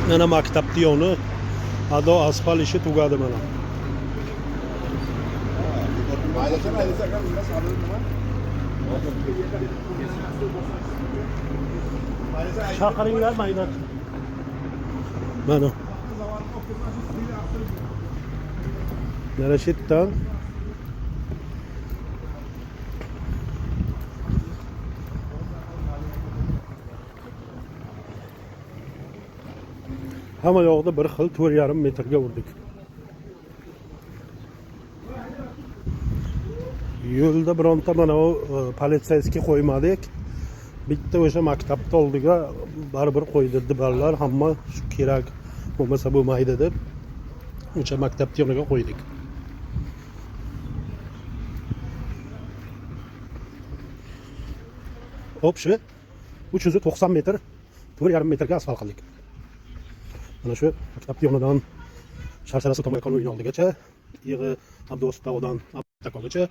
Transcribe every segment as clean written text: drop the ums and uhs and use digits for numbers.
Mana maktabni yoni ado asfalt ishi tugadi mana. Chaqiringlar maydon. Mana. Mana shu yerdan hamma yoqda bir xil 4,5 metrga urdik. Yo'lda bironta mana u politseyskiy qo'ymadik. Bitta o'sha maktabni oldiga baribir qo'ydirdi bolalar, hamma shu kerak bo'lmasa bo'lmaydi deb o'sha maktabni yoniga qo'ydik. Hop, shu 390 metr 4,5 metrga asfalt qildik. Mana shu maktabni yonidan Sharshara Sulton uyini oldigacha, yig'i Abduositodan Abdukogacha.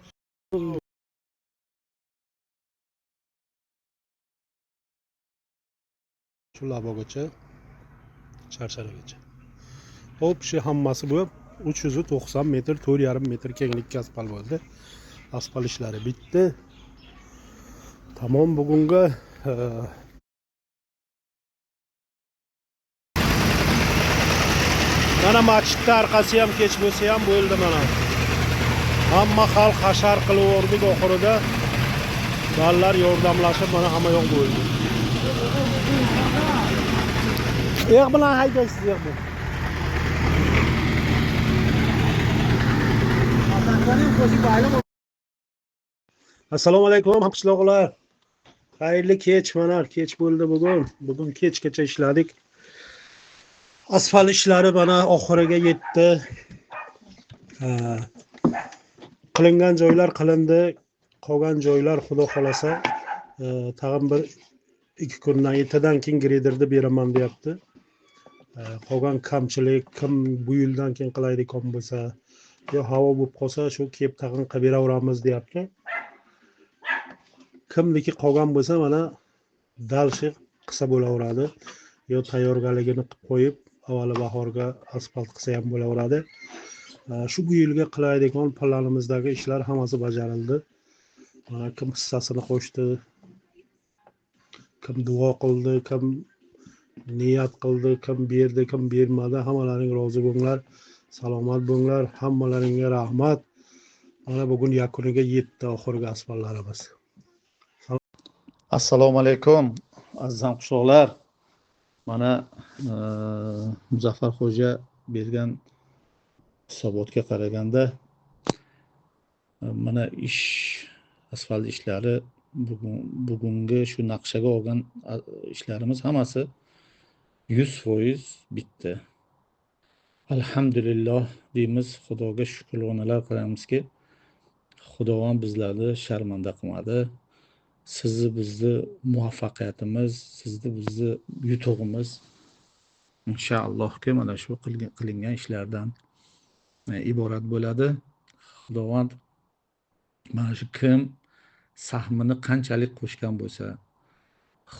Shu labogacha, Sharsharagacha. Hop, shu hammasi bu 390 metr 4,5 metr kenglikka asfalt bo'ldi. Asfalt ishlari bitdi. Tamom bugungi mana masjidni orqasi ham kech bo'lsa ham bo'ldi mana. Hamma xalq hashar qilib o'rdik oxirida. Bolalar yordamlashib mana hamma yoq bo'ldi. Yo'q bilan haydaysiz yo'q bu. Assalomu alaykum hamqishloqlar. Xayrli kech, mana kech bo'ldi bugun. Bugun kechgacha ishladik. Asfalt ishlari mana oxiriga yetdi. Qilingan joylar qilindi, qolgan joylar xudo xolasa tag'in bir 2 kundan ertadan keyin grederni beraman deyapti. Qolgan kamchilik kim bu yildan keyin qilaydigan bo'lsa, yo havo bo'lib qolsa shu kelib tag'in qilib beraveramiz deyapti. Kimniki qolgan bo'lsa mana dalshi qilsa bo'laveradi, yo tayyorgarligini qilib qo'yib avvali bahorga asfalt qilsa ham bo'laveradi. Shu bu yilga qilaydigan planimizdagi ishlar hammasi bajarildi. Mana kim hissasini qo'shdi, kim duo qildi, kim niyat qildi, kim berdi, kim bermadi, hammalaring rozi bo'linglar, salomat bo'linglar, hammalaringga rahmat. Mana bugun yakuniga yetdi oxirgi asfaltlarimiz. Assalomu alaykum aziz hamqishloqlar. Mana Muzaffar xo'ja bergan hisobotga qaraganda mana ish asfalt ishlari bugungi shu naqshaga olgan ishlarimiz hammasi 100% bitdi. Alhamdulillah deymiz, Xudoga shukronalar qilamizki, Xudovand bizlarni sharmanda qilmadi. Sizni bizni muvaffaqiyatimiz, sizni bizni yutug'imiz inshaallohki mana shu qilingan ishlardan iborat bo'ladi. Xudovand mana shu kim sahmini qanchalik qo'shgan bo'lsa,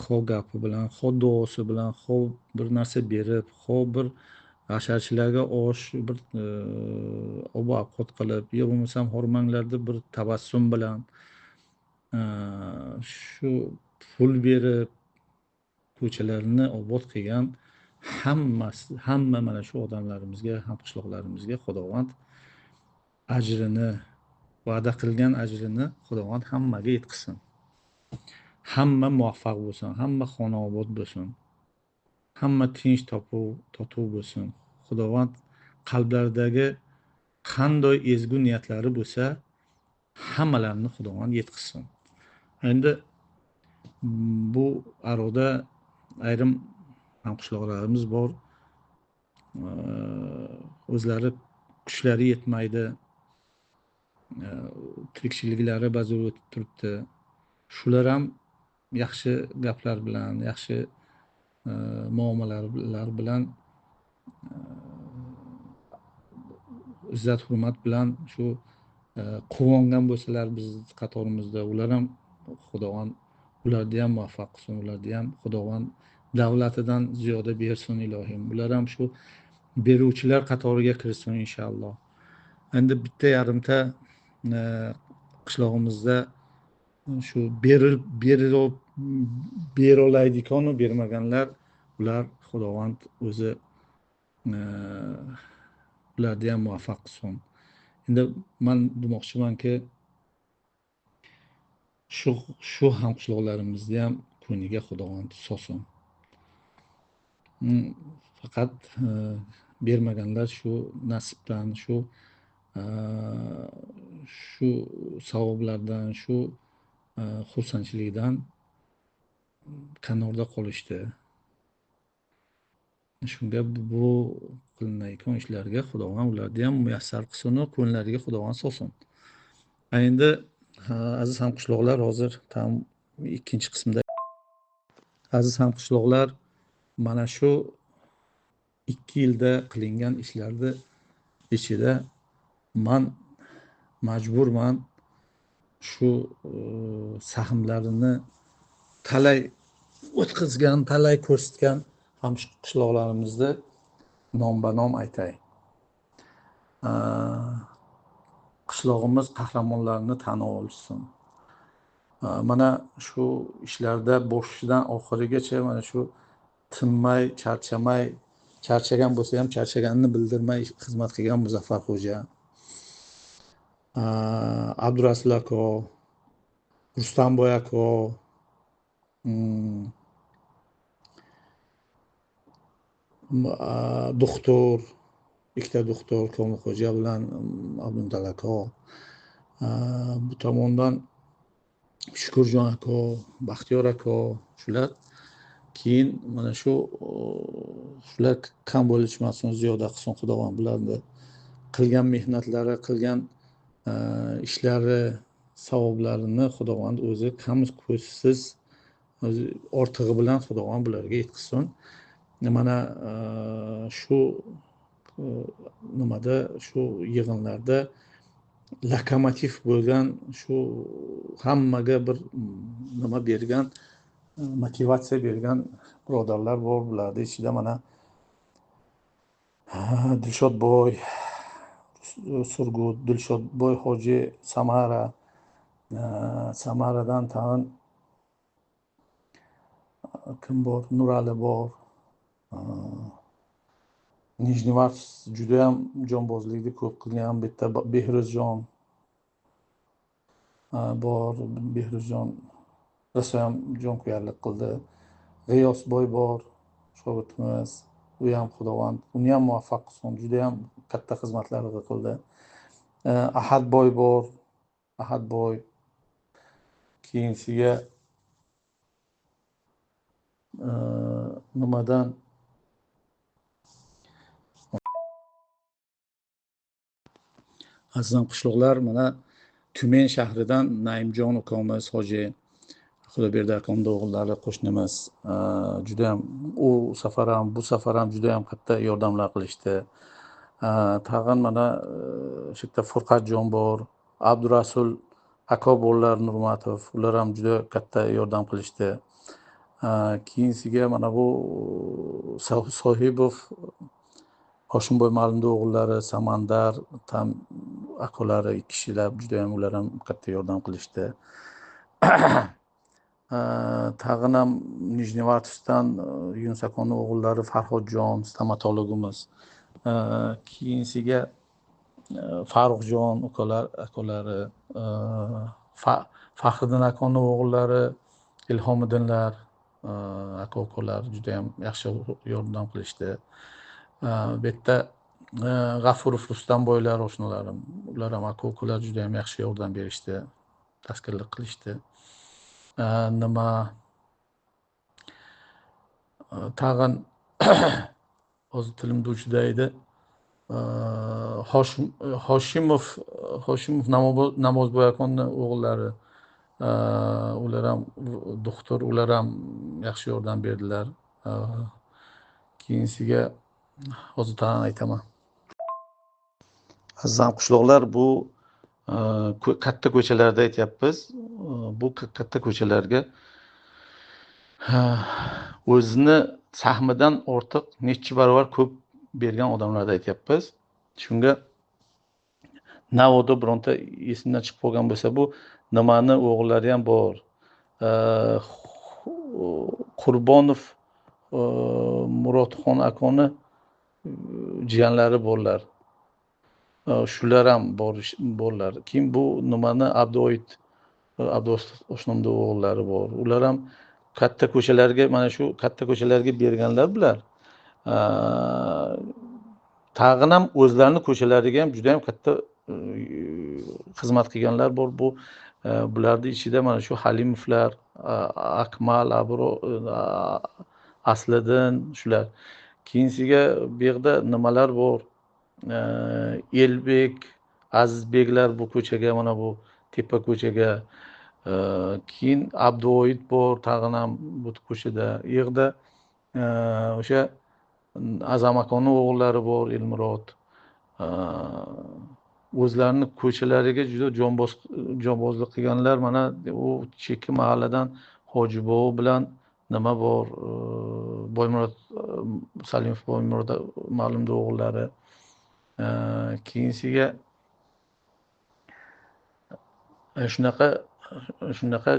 xo gapi bilan, xo duosi bilan, xo bir narsa berib, xo bir hasharchilarga osh, bir ob-ovqat qilib, yo bo'lmasam xormanglarda bir tabassum bilan shu pul berib ko'chalarni obod qilgan hamma mana shu odamlarimizga, hamqishloqlarimizga Xudovand ajrini, va'da qilgan ajrini Xudovand hammaga yetkazsin. Hamma muvaffaq bo'lsin, hamma xonobod bo'lsin, hamma tinch totuv bo'lsin. Xudovand qalblaridagi qanday ezgu niyatlari bo'lsa, hammalarini Xudovand yetkazsin. Endi bu aroda ayrim hamqishloqlarimiz bor, o'zlari kuchlari yetmaydi, tirikchiliklari bazo'r o'tib turibdi. Shular ham yaxshi gaplar bilan, yaxshi muomalalar bilan, izzat hurmat bilan shu quvongan bo'lsalar biz qatorimizda, ular ham Xudovand ularni ham muvaffaq qilsin, ularni ham Xudovand davlatidan ziyoda bersin ilohim. Ular ham shu beruvchilar qatoriga kirsin inshaalloh. Endi bitta yarimta qishlog'imizda shu berolaydigan bermaganlar, ular Xudovand o'zi ularni ham muvaffaq qilsin. Endi men demoqchimanki, shu hamqishloqlarimizni ham ko'ngliga Xudovand solsin. Faqat bermaganlar shu nasibdan, shu savoblardan, shu xursandchilikdan kanorda qolishdi. Shunga bu qilinayotgan ishlarga Xudovand ularni ham muyassar qilsin, ko'ngillariga Xudovand solsin. Endi aziz hamqishloqlar, hozir tam ikkinchi qismda aziz hamqishloqlar, mana shu 2 yilda qilingan ishlarni ichida man majburman shu sahmlarini talay o'tkazgan, talay ko'rsatgan hamqishloqlarimizni nomba-nom aytay. Qishlog'imiz qahramonlarini tan olsin. Mana shu ishlarda boshidan oxirigacha mana shu tinmay, charchamay, charchagan bo'lsa ham charchaganini bildirmay xizmat qilgan Muzaffar xo'ja, Abdurasul aka, Rustamboy aka, doktor, ikkita doktor Komil xo'ja bilan Abdumtal aka, bu tomondan Shukurjon aka, Baxtiyor aka, shular keyin mana shu shular kam bo'lishmasin, ziyoda qilsin Xudovand bularni qilgan mehnatlari, qilgan ishlari, savoblarini Xudovand o'zi kam ko'zsiz o'zi ortig'i bilan Xudovand bularga yetkazsin. Mana shu nimada, shu yig'inlarda lokomotiv bo'lgan, shu hammaga bir nima bergan, motivatsiya bergan birodarlar bor. Bularning ichida mana Dilshodboy Surgut, Dilshodboy Hoji Samara, Samaradan tag'in kim bor, Nurali bor, Nijnivarsk juda ham jonbozlikni ko'p qilgan, bitta Behruzjon bor, Behruzjon rosa ham jonkuyarlik qildi. G'iyosboy bor, shogirdimiz, u ham Xudovand uni ham muvaffaq qilsin, juda ham katta xizmatlar qildi. Ahadboy bor, Ahadboy. Keyinsiga nimadan azizam qishloqlar, mana Tumen shahridan Naimjon ukamiz, Hoji Xudoberdi akamning o'g'illari, qo'shnimiz, juda ham u safar ham bu safar ham juda ham katta yordamlar qilishdi. Tag'in mana shu yerda Furqatjon bor, Abdurasul aka bo'llar Nurmatov, ular ham juda katta yordam qilishdi. Keyinsiga mana bu Sohibov Hoshimboy ma'lumda o'g'illari, Samandar tam akalari, ikki kishilar juda ham ular ham katta yordam qilishdi. Tag'in ham Nijnevartovdan Yunus akaning o'g'illari Farhodjon, stomatologimiz. Keyinsiga Farruxjon ukalar, akalari, Faxriddin akaning o'g'illari Ilhomiddinlar, aka ukalar juda ham yaxshi yordam qilishdi. Bu yerda G'afurov Rustamboylar oshnalarim, ular ham aka ukalar juda ham yaxshi yordam berishdi, taskinlik qilishdi. Nima tag'in hozir tilimda uchida edi. Hoshimov Namozboy akaning o'g'illari, ular ham doktor, ular ham yaxshi yordam berdilar. Keyinsiga hozir tag'in aytaman. Azizam qishloqlar, bu katta ko'chalarda aytyapmiz. Bu katta ko'chalarga O'zini sahmidan ortiq necha barobar ko'p bergan odamlarni aytyapmiz. Shunga navoda bironta esimdan chiqib qolgan bo'lsa, bu nimani o'g'illari ham bor. Qurbonov Murodxon akoni jiyanlari borlar. Shular ham borlar. Keyin bu nimani Abduoyit Abduvosit oshnamda o'g'illari bor. Ular ham katta ko'chalarga, mana shu katta ko'chalarga berganlar bular. Tag'in ham o'zlarini ko'chalariga ham juda ham katta xizmat qilganlar bor. Bu bularning ichida mana shu Halimovlar, Akmal, Abro, Asliddin shular. Keyinsiga bu yerda nimalar bor? Elbek, Azizbeklar bu ko'chaga, mana bu tepa ko'chaga. Keyin Abduvohid bor, tag'in ham bu ko'chada. U yerda o'sha Azam akoni o'g'illari bor, Elmurod. O'zlarini ko'chalariga juda jonbozlik qilganlar. Mana u chekki mahalladan Hoji bobo bilan nima bor, Boymurod Salimov, Boymurod ma'lumda o'g'illari. Keyinsiga shunaqa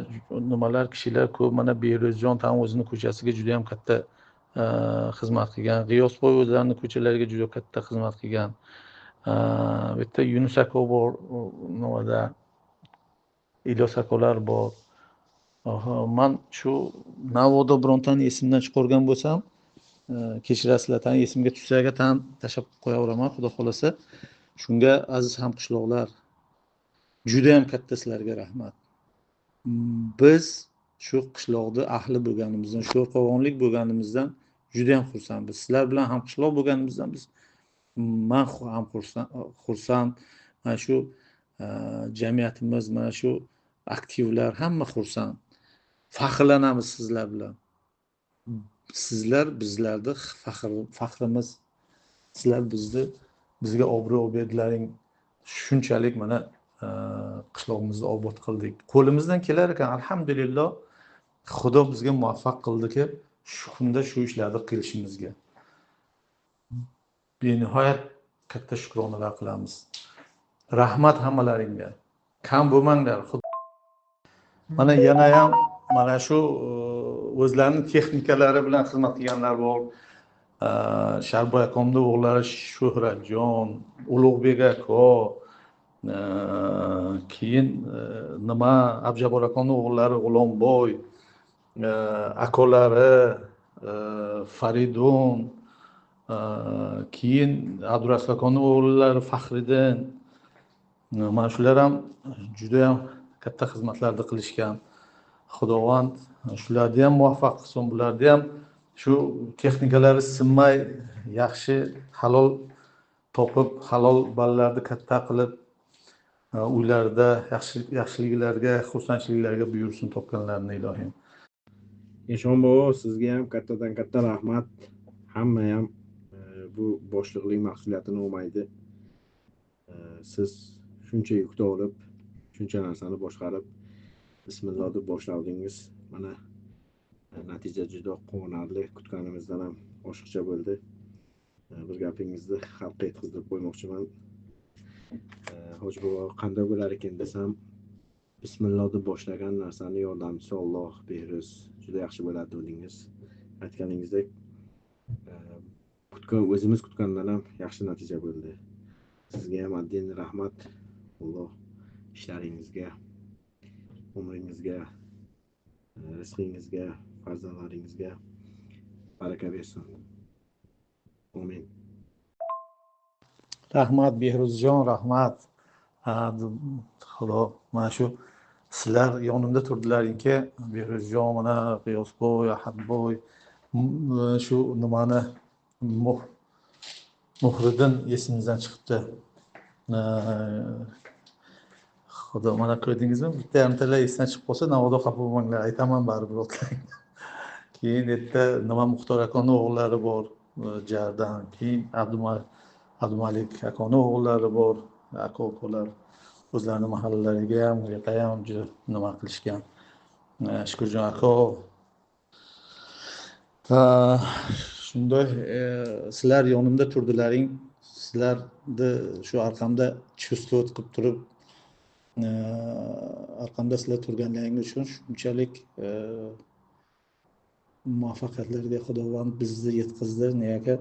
nimalar, kishilar ko'p. Mana Berozjon tam o'zini ko'chasiga juda ham katta xizmat qilgan. G'iyosboy o'zlarini ko'chalariga juda katta xizmat qilgan. Bu yerda Yunus aka bor, nimada Ilyos akalar bor. Man shu navoda birontani esimdan chiqargan bo'lsam, kechirasizlar, tan esimga tushsa agar tan tashlab qo'yaveraman, xudo xolasa. Shunga aziz hamqishloqlar, juda ham katta sizlarga rahmat. Biz shu qishloqda ahli bo'lganimizdan, sho'rqovonlik bo'lganimizdan juda ham xursandmiz. Sizlar bilan hamqishloq bo'lganimizdan biz, man ham xursand. Mana shu jamiyatimiz, mana shu aktivlar hamma xursand. Faxrlanamiz sizlar bilan. Sizlar bizlarni faxrimiz. Sizlar bizga obro' berdilaring. Shunchalik mana qishlog'imizni obod qildik. Qo'limizdan kelar ekan, alhamdulillah. Xudo bizga muvaffaq qildiki, shu kunda shu ishlarni qilishimizga. Benihoyat katta shukronalar qilamiz. Rahmat hammalaringga. Kam bo'lmanglar. Mana yana ham mana shu o'zlarining texnikalari bilan xizmat qilganlar bor. Sharboy akamning o'g'illari Shuhratjon, Ulug'bek aka, keyin nima Abjabor akamning o'g'illari G'ulomboy, akolari Faridun, keyin Abdurasul akamning o'g'illari Faxriddin. Mana shular ham juda ham katta xizmatlarni qilishgan. Xudovand shularni ham muvaffaq qilsin, bularni ham shu texnikalari sinmay, yaxshi halol topib, halol bolalarni katta qilib, uylarida yaxshiliklarga, xursandchiliklarga buyursin topganlarini ilohim. Eshon bobo, sizga ham kattadan katta rahmat. Hamma ham bu boshliqlik mas'uliyatini olmaydi. Siz shuncha yukni olib, shuncha narsani boshqarib, bismillah deb boshladingiz. Mana natija juda quvonarli, kutganimizdan ham oshiqcha bo'ldi. Bir gapingizni xalqqa yetkazib qo'ymoqchiman. Hoji bobo qanday bo'lar ekan desam, bismillah deb boshlagan narsani yordamchisi Alloh, Behruz juda yaxshi bo'ladi dedingiz. Aytganingizdek, o'zimiz kutgandan ham yaxshi natija bo'ldi. Sizga ham addin rahmat. Alloh ishlaringizga, umringizga, rizqingizga, farzandlaringizga baraka bersin. Amin. Rahmat Behruzjon, rahmat. Xudo mana shu sizlar yonimda turdilaringki, Behruzjon, mana G'iyosboy, Ahadboy, shu nimani Muhriddin esimizdan chiqibdi. Xudo, mana ko'rdingizmi? Bitta yarimtalar esdan chiqib qolsa, navoda xafa bo'lmanglar, aytaman baribir otlang. Keyin yerda nima Muxtor akoni o'g'illari bor, Jardan, keyin Abdumalik akoni o'g'illari bor, aka ukalar o'zlarini mahallalariga ham, u yerda ham juda nima qilishgan. Shukurjon aka, Shunday sizlar yonimda turdilaring, sizlarni shu orqamda чувствовать qilib turib, orqamda sizlar turganlaring uchun shunchalik muvaffaqiyatlarga Xudovand bizni yetkazdi. Nega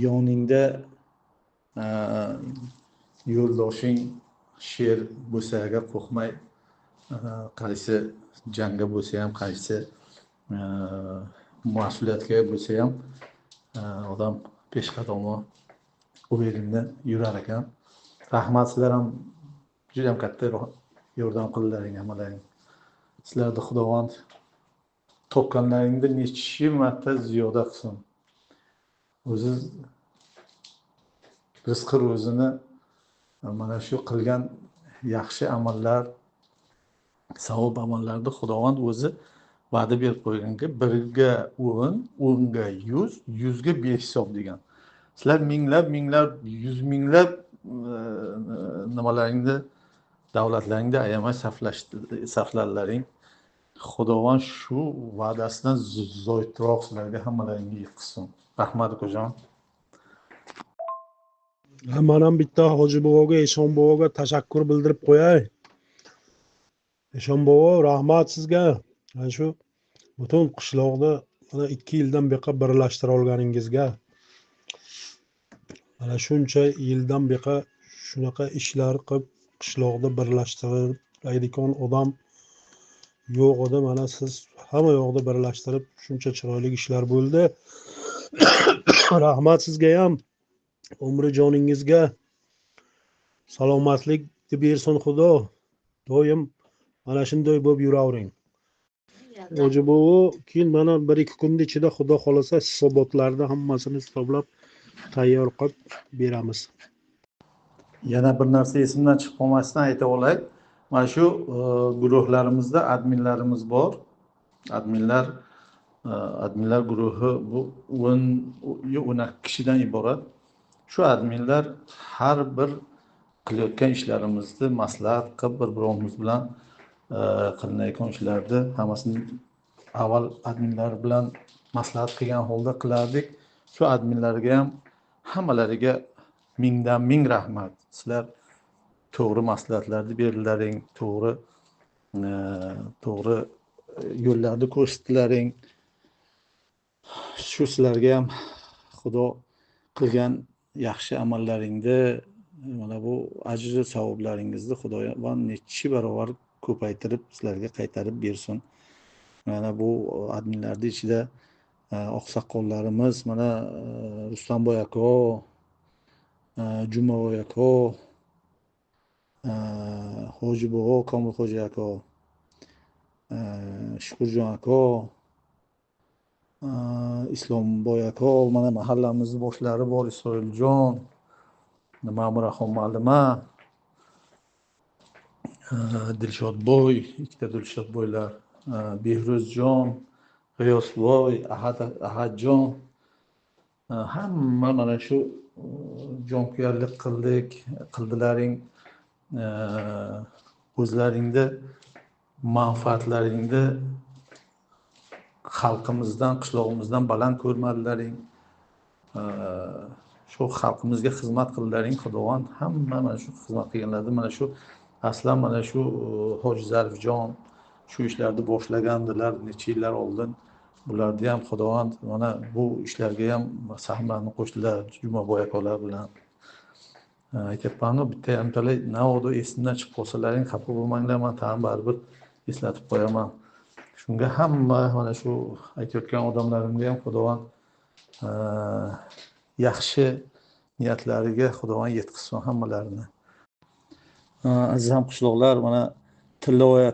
yoningda yo'ldoshing sher bo'lsa agar qo'rqmay, qaysi jangga bo'lsa ham, qaysi mas'uliyatga bo'lsa ham odam peshqadamon уверенно yurar ekan. Rahmat, sizlar ham juda ham katta yordam qildilaring hammalaring. Sizlarni Xudovand topganlaringni necha marta ziyoda qilsin. O'zi rizqi ro'zini mana shu qilgan yaxshi amallar, savob amallarni Xudovand o'zi va'da berib qo'yganki, 1ga 10, 10ga 100, 100ga 5 hisob degan. Sizlar minglab, minglab, yuz minglab nimalaringni, davlatlaringni ayamay saflalaring. Xudovand shu va'dasidan zoidroq sizlarga hammalaringga yetkazsin. Rahmat ukajon. Man ham bitta Hoji boboga, Eshon boboga tashakkur bildirib qo'yay. Eshon bobo, rahmat sizga. Mana shu butun qishloqni mana 2 yildan buyoqqa birlashtira olganingizga. Mana shuncha yildan buyoqqa shunaqa ishlar qilib qishloqni birlashtiradigan odam yo'q edi. Mana siz hamma yoqni birlashtirib shuncha chiroyli ishlar bo'ldi. Rahmat sizga ham. Umri joningizga salomatlik bersin Xudo. Doim mana shunday bo'lib yuravering. Hoji bobo, keyin mana 1-2 kunning ichida Xudo xolasa hisobotlarni hammasini hisoblab tayyor qilib beramiz. Yana bir narsa esimdan chiqib qolmasdan ayta olay. Mana shu guruhlarimizda adminlarimiz bor. Adminlar guruhi bu 10-12 kishidan iborat. Shu adminlar har bir qilayotgan ishlarimizni maslahat qilib bir-birimiz bilan qilinayotgan ishlarni hammasini avval adminlar bilan maslahat qilgan holda qilardik. Shu adminlarga ham hammalariga mingdan ming rahmat. Sizlar to'g'ri maslahatlarni berdilaring, to'g'ri yo'llarni ko'rsatdilaring. Shu sizlarga ham Xudo qilgan yaxshi amallaringni, mana bu ajr savoblaringizni Xudovand necha barobar ko'paytirib sizlarga qaytarib bersin. Mana bu adminlarning ichida oqsoqollarimiz, mana Rustamboy aka, Jumaboy aka, Hoji bobo, Komilxo'ja aka, Shukurjon aka, Islomboy aka, mana mahallamizning boshlari bor, Isroiljon, Ma'muraxon muallima, Dilshodboy, ikkita Dilshodboylar, Behruzjon, G'iyosboy, Ahadjon, hamma mana shu jonkuyarlik qildilaring, o'zlaringni manfaatlaringni xalqimizdan, qishlog'imizdan baland ko'rmadilaring, shu xalqimizga xizmat qildilaring. Xudovand hamma mana shu xizmat qilganlarni, mana shu aslan mana shu Hoji Zarifjon shu ishlarni boshlagandilar necha yillar oldin. Bularni ham Xudovand mana bu ishlarga ham sahmlarni qo'shdilar Jumaboy akalar bilan. Aytyapman-ku, bitta yarimtalay navoda esimdan chiqib qolsalaring xafa bo'lmanglar, man tag'in baribir eslatib qo'yaman. Shunga hamma mana shu aytayotgan odamlarimga ham Xudovand yaxshi niyatlariga Xudovand yetkazsin hammalarini. Aziz hamqishloqlar, mana Tillovoy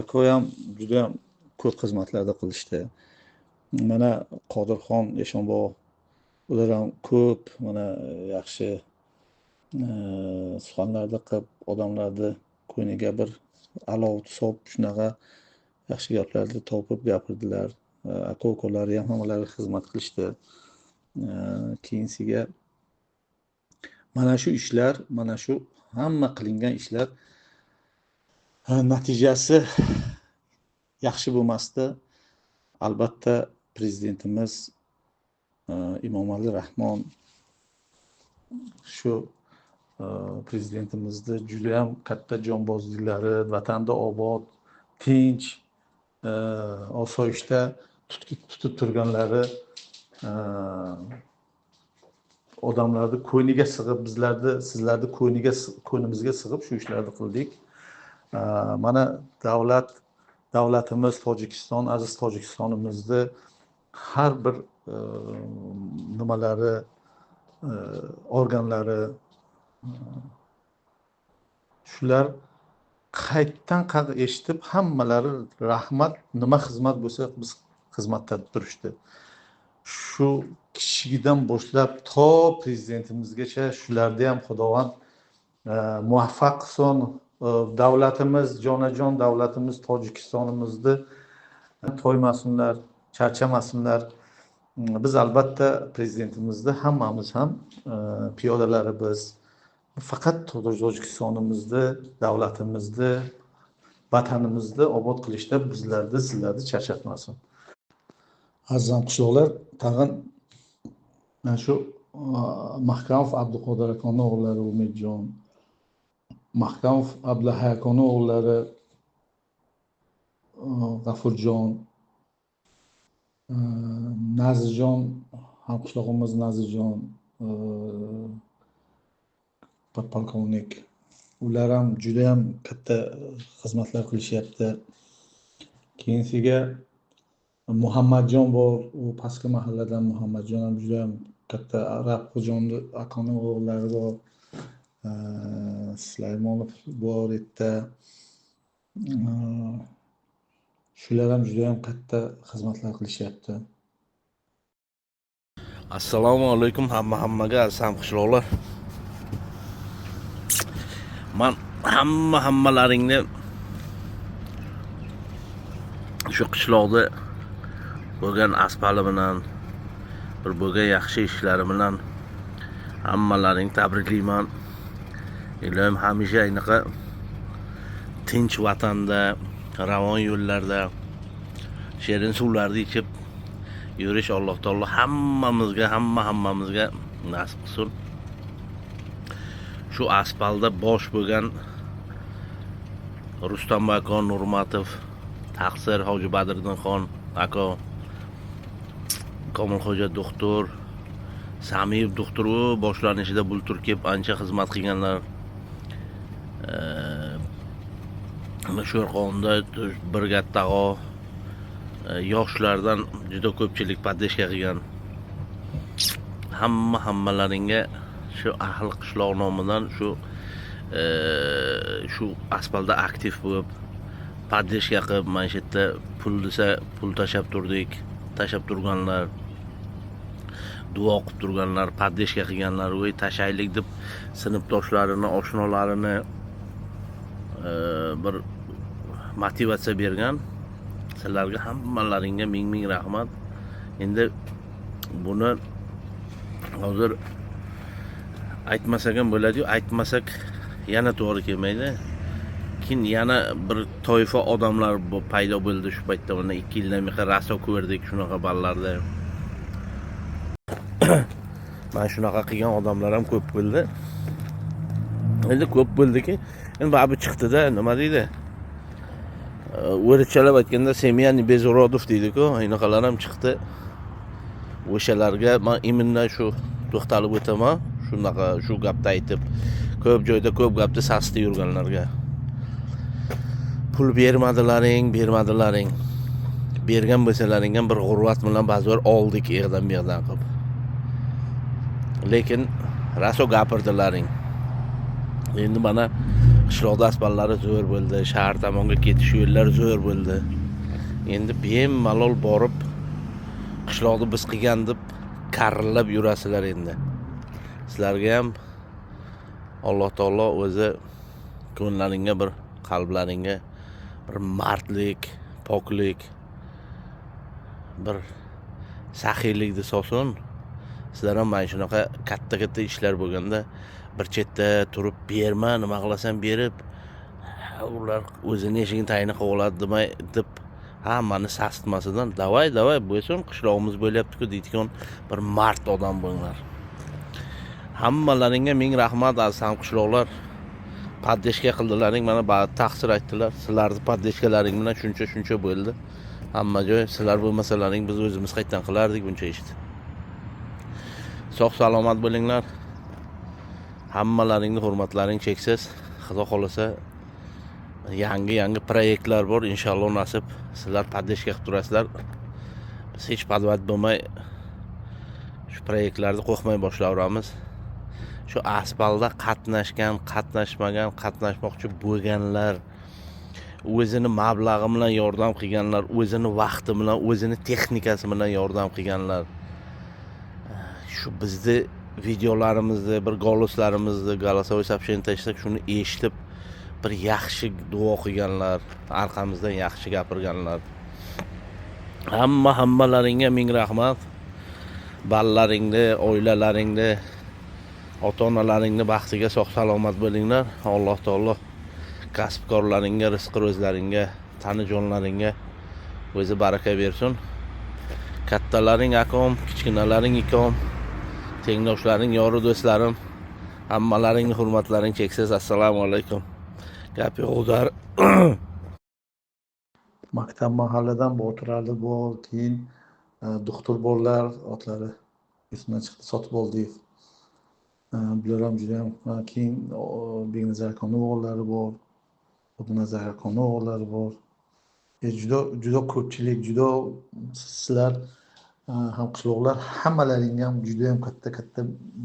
aka ham juda ham ko'p xizmatlarda qilishdi. Mana Qodirxon Eshonbobo, ular ham ko'p mana yaxshi suxanlarni qilib, odamlarni ko'ngliga bir alov solib, shunaqa yaxshi gaplarni topib gapirdilar. Aka ukalari ham hammalari xizmat qilishdi. Keyinsiga mana shu ishlar, mana shu hamma qilingan ishlar natijasi yaxshi bo'lmasdi. Albatta prezidentimiz Emomali Rahmon, shu prezidentimizni judayam katta jonbozliklari, vatanda obod, tinch, osoyishta tutib turganlari, odamlarni ko'yniga sig'ib, bizlarni, sizlarni ko'yniga, ko'nimizga sig'ib shu ishlarni qildik. Mana davlatimiz Tojikiston, aziz Tojikistonimizni har bir nimalari, organlari, shular qaytdan qayt eshitib, hammalari rahmat, nima xizmat bo'lsa biz xizmatda turishdi. Shu kichigidan boshlab to prezidentimizgacha shularni ham Xudovand muvaffaq qilsin. Davlatimiz, jonajon davlatimiz Tojikistonimizni toymasinlar, charchamasinlar. Biz albatta prezidentimizni hammamiz ham piyodalari, biz faqat Tojikistonimizni, davlatimizni, vatanimizni obod qilishda bizlarni, sizlarni charchatmasin. Aziz hamqishloqlar, tag'in mana shu Mahkamov Abduqodir akoni o'g'illari Umidjon, Mahkamov Abdullahi akoni o'g'illari G'afurjon, Nazirjon hamqishlog'imiz Nazirjon podpolkovnik, ular ham juda ham katta xizmatlar qilishyapti. Keyinsiga Muhammadjon bor, u pastki mahalladan Muhammadjon ham juda ham katta, Rabxujonni akoni o'g'illari bor, Sulaymonov bor yerda. Shular ham juda ham katta xizmatlar qilishyapti. Assalomu alaykum hammaga, aziz hamqishloqlar. Man hammalaringni shu qishloqda bo'lgan aspali bilan, bir bo'lgan yaxshi ishlari bilan hammalaringni tabriklayman. Ilohim hamisha anaqa tinch vatanda, ravon yo'llarda, shirin suvlarni ichib yurish Alloh taolo hammamizga, hammamizga nasib qilsin. Shu aspalda bosh bo'lgan Rustam aka Nurmatov, Taqsir Hoji Badriddinxon aka, Komilxo'ja doktor, Samiyev doktor, u boshlanishida bultur kelib ancha xizmat qilganlar. Sho'rqonda birga tag'o yoshlardan juda ko'pchilik podдержка qilgan. Hammalaringga shu ahli qishloq nomidan shu aspalda aktiv bo'lib podдержка qilib, mana shu yerda pul desa pul tashlab turdik, tashlab turganlar, duo qilib turganlar, podдержка qilganlar, voy tashlaylik deb sinfdoshlarini, oshnalarini bir motivatsiya bergan. Sizlarga hammalaringga ming ming rahmat. Endi buni hozir aytmasak ham bo'ladi-yu, aytmasak yana to'g'ri kelmaydi. Keyin yana bir toifa odamlar paydo bo'ldi shu paytda, mana 2 yildan beri raso ko'rdik shunaqa ballarda. Mana shunaqa qilgan odamlar ham ko'p bo'ldi. Endi ko'p bo'ldiki, endi baribir chiqdi-da, nima deydi? O'rischalab aytganda семья не без уродов deydi-ku, anaqalar ham chiqdi. O'shalarga men именно shu to'xtalib o'taman, shunaqa shu gapni aytib, ko'p joyda ko'p gapni sasitib yurganlarga. Pul bermadilaring, bermadilaring. Bergan bo'lsalaring ham bir g'urbat bilan ba'zilar oldik yerdan bu yerdan qilib. Lekin raso gapirdilaring. Endi mana qishloqda aspallari zo'r bo'ldi, shahar tomonga ketish yo'llar zo'r bo'ldi. Endi bemalol borib qishloqni biz qilgan deb karillab yurasizlar endi. Sizlarga ham Alloh taolo o'zi ko'nllaringga bir, qalblaringga bir mardlik, poklik, bir saxiylikni solsin. Sizlar ham mana shunaqa katta-katta ishlar bo'lganda bir chetda turib berma, nima qilasan berib, ular o'zini eshigini tagini qilib oladi demay deb Hammani sasitmasidan давай, давай bo'lsin, qishlog'imiz bo'lyapti-ku deydigan bir mard odam bo'linglar. Hammalaringga ming rahmat, aziz hamqishloqlar. Поддержка qildilaring, mana taqsir aytdilar. Sizlarni поддержка laring bilan shuncha shuncha bo'ldi. Hamma joy sizlar bo'lmasalaring, biz o'zimiz qayerdan qilardik buncha ishni. Sog' salomat bo'linglar. Hammalaringni hurmatlaring cheksiz. Xudo xohlasa, yangi yangi proyektlar bor, inshaalloh nasib. Sizlar поддержка qilib turasizlar. Biz hech подвод bo'lmay, shu proyektlarni qo'rqmay boshlayveramiz. Shu asfalda qatnashgan, qatnashmagan, qatnashmoqchi bo'lganlar, o'zini mablag'i bilan yordam qilganlar, o'zini vaqti bilan, o'zini texnikasi bilan yordam qilganlar, shu bizni videolarimizni, bir голос larimizni, голосовой сообщение tashlasak, shuni eshitib bir yaxshi duo qilganlar, orqamizdan yaxshi gapirganlar, hamma hammalaringga ming rahmat. Bolalaringni, oilalaringni, ota onalaringni baxtiga sog' salomat bo'linglar. Alloh taolo kasbkorlaringga, rizqi ro'zlaringga, tani jonlaringga o'zi baraka bersin. Kattalaring akom, kichkinalaring ikom, tengdoshlaring yoru do'stlarim, hammalaringni hurmatlaring cheksiz. Assalomu alaykum. Gap yo'q udar. Maktab mahalladan Botirali bor, keyin doktor bolalar, otlari esimdan chiqdi, Sotib. Bular ham judayam, keyin Beknazar akani o'g'illari bor, Xudonazar akani o'g'illari bor. Juda juda ko'pchilik, juda sizlar, hamqishloqlar, hammalaringga ham judayam katta katta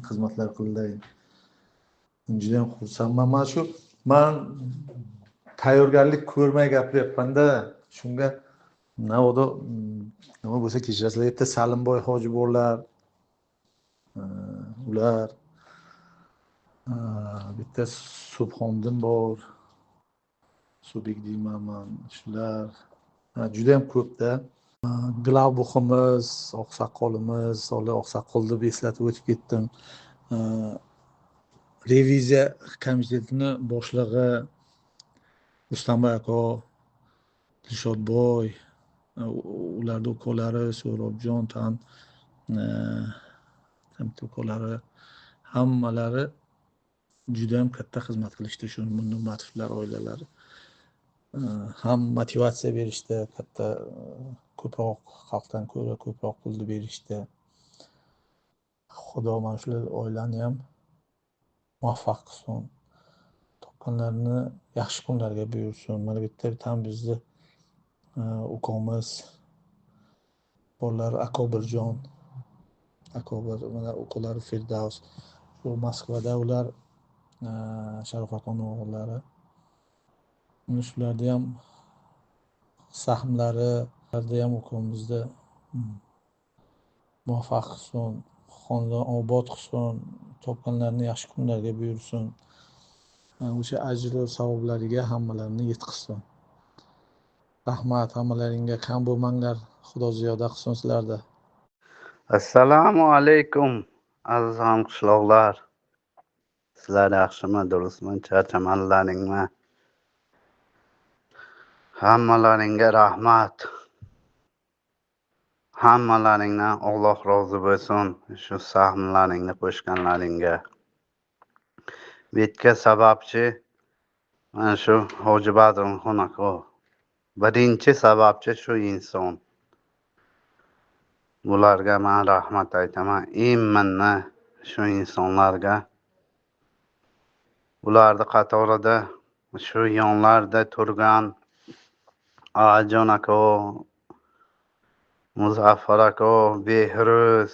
xizmatlar qildilaring. Judayam xursandman. Mana shu man tayyorgarlik ko'rmay gapiryapmanda, shunga navoda nima bo'lsa kechirasizlar. Yerda Salimboy hoji borlar, ular, bitta Subhondim bor, Subik deyman man, shular judayam ko'pda. Главбух imiz, oqsoqolimiz, Solih oqsoqol deb eslatib o'tib ketdim. Reviziya komitetini boshlig'i Rustambay aka, Dilshodboy, ularni ukalari So'robjon tan, ukalari, hammalari judayam katta xizmat qilishdi shu Nurmatovlar oilalari. Ham motivatsiya berishdi, katta, ko'proq xalqdan ko'ra ko'proq pulni berishdi. Xudo mana shular oilani ham muvaffaq qilsin, topganlarini yaxshi kunlarga buyursin. Mana bu yerda bitta bizni ukamiz bolalari Akobirjon, Akobir, mana ukalari Firdavs, shu Moskvada ular, Sharof akani o'g'illari. Mana shularni ham sahmlari, ularni ham ukamizni muvaffaq qilsin, xonadon obod qilsin, topganlarini yaxshi kunlarga buyursin, o'sha ajru savoblariga hammalarini yetkazsin. Rahmat hammalaringga, kam bo'lmanglar, Xudo ziyoda qilsin sizlarda. Assalomu alaykum, aziz hamqishloqlar. Sizlar yaxshimi, durustmi, charchamanlaringmi? Hammalaringga rahmat. Hammalaringdan Alloh rozi bo'lsin, shu sahmlaringni qo'shganlaringga. Bu yerga sababchi mana shu Hoji Badrxon aka. Birinchi sababchi shu inson. Bularga man rahmat aytaman. Именно shu insonlarga. Ularni qatorida shu yonlarda turgan Ajon aka, Muzaffar aka, Behruz,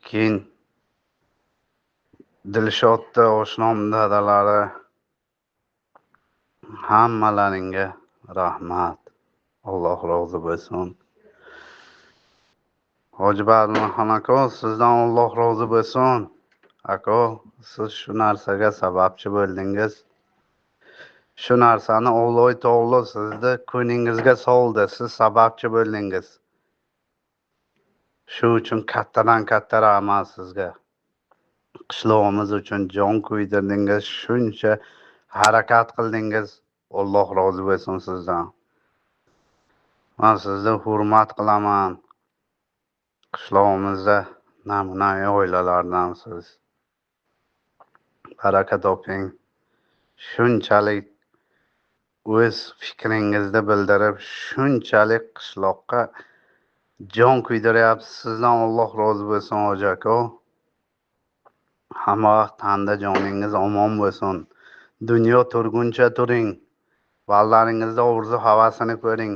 keyin Dilshodni oshnam dadalari, hammalaringga rahmat. Alloh rozi bo'lsin. Hoji Badrxon aka, sizdan Alloh rozi bo'lsin. Aka, siz shu narsaga sababchi bo'ldingiz. Shu narsani Alloh taolo sizni ko'nglingizga soldi. Siz sababchi bo'ldingiz. Shu uchun kattadan katta rahmat sizga. Qishlog'imiz uchun jon kuydirdingiz, shuncha harakat qildingiz. Alloh rozi bo'lsin sizdan. Man sizni hurmat qilaman. Qishlog'imizda namuna oilalardansiz. Baraka toping. Shunchalik o'z fikringizni bildirib, shunchalik qishloqqa jon kuydiryapsiz. Sizdan Alloh rozi bo'lsin, hoji aka. Hamma vaqt tanda joningiz omon bo'lsin. Dunyo turguncha turing. Bolalaringizni orzu havasini ko'ring.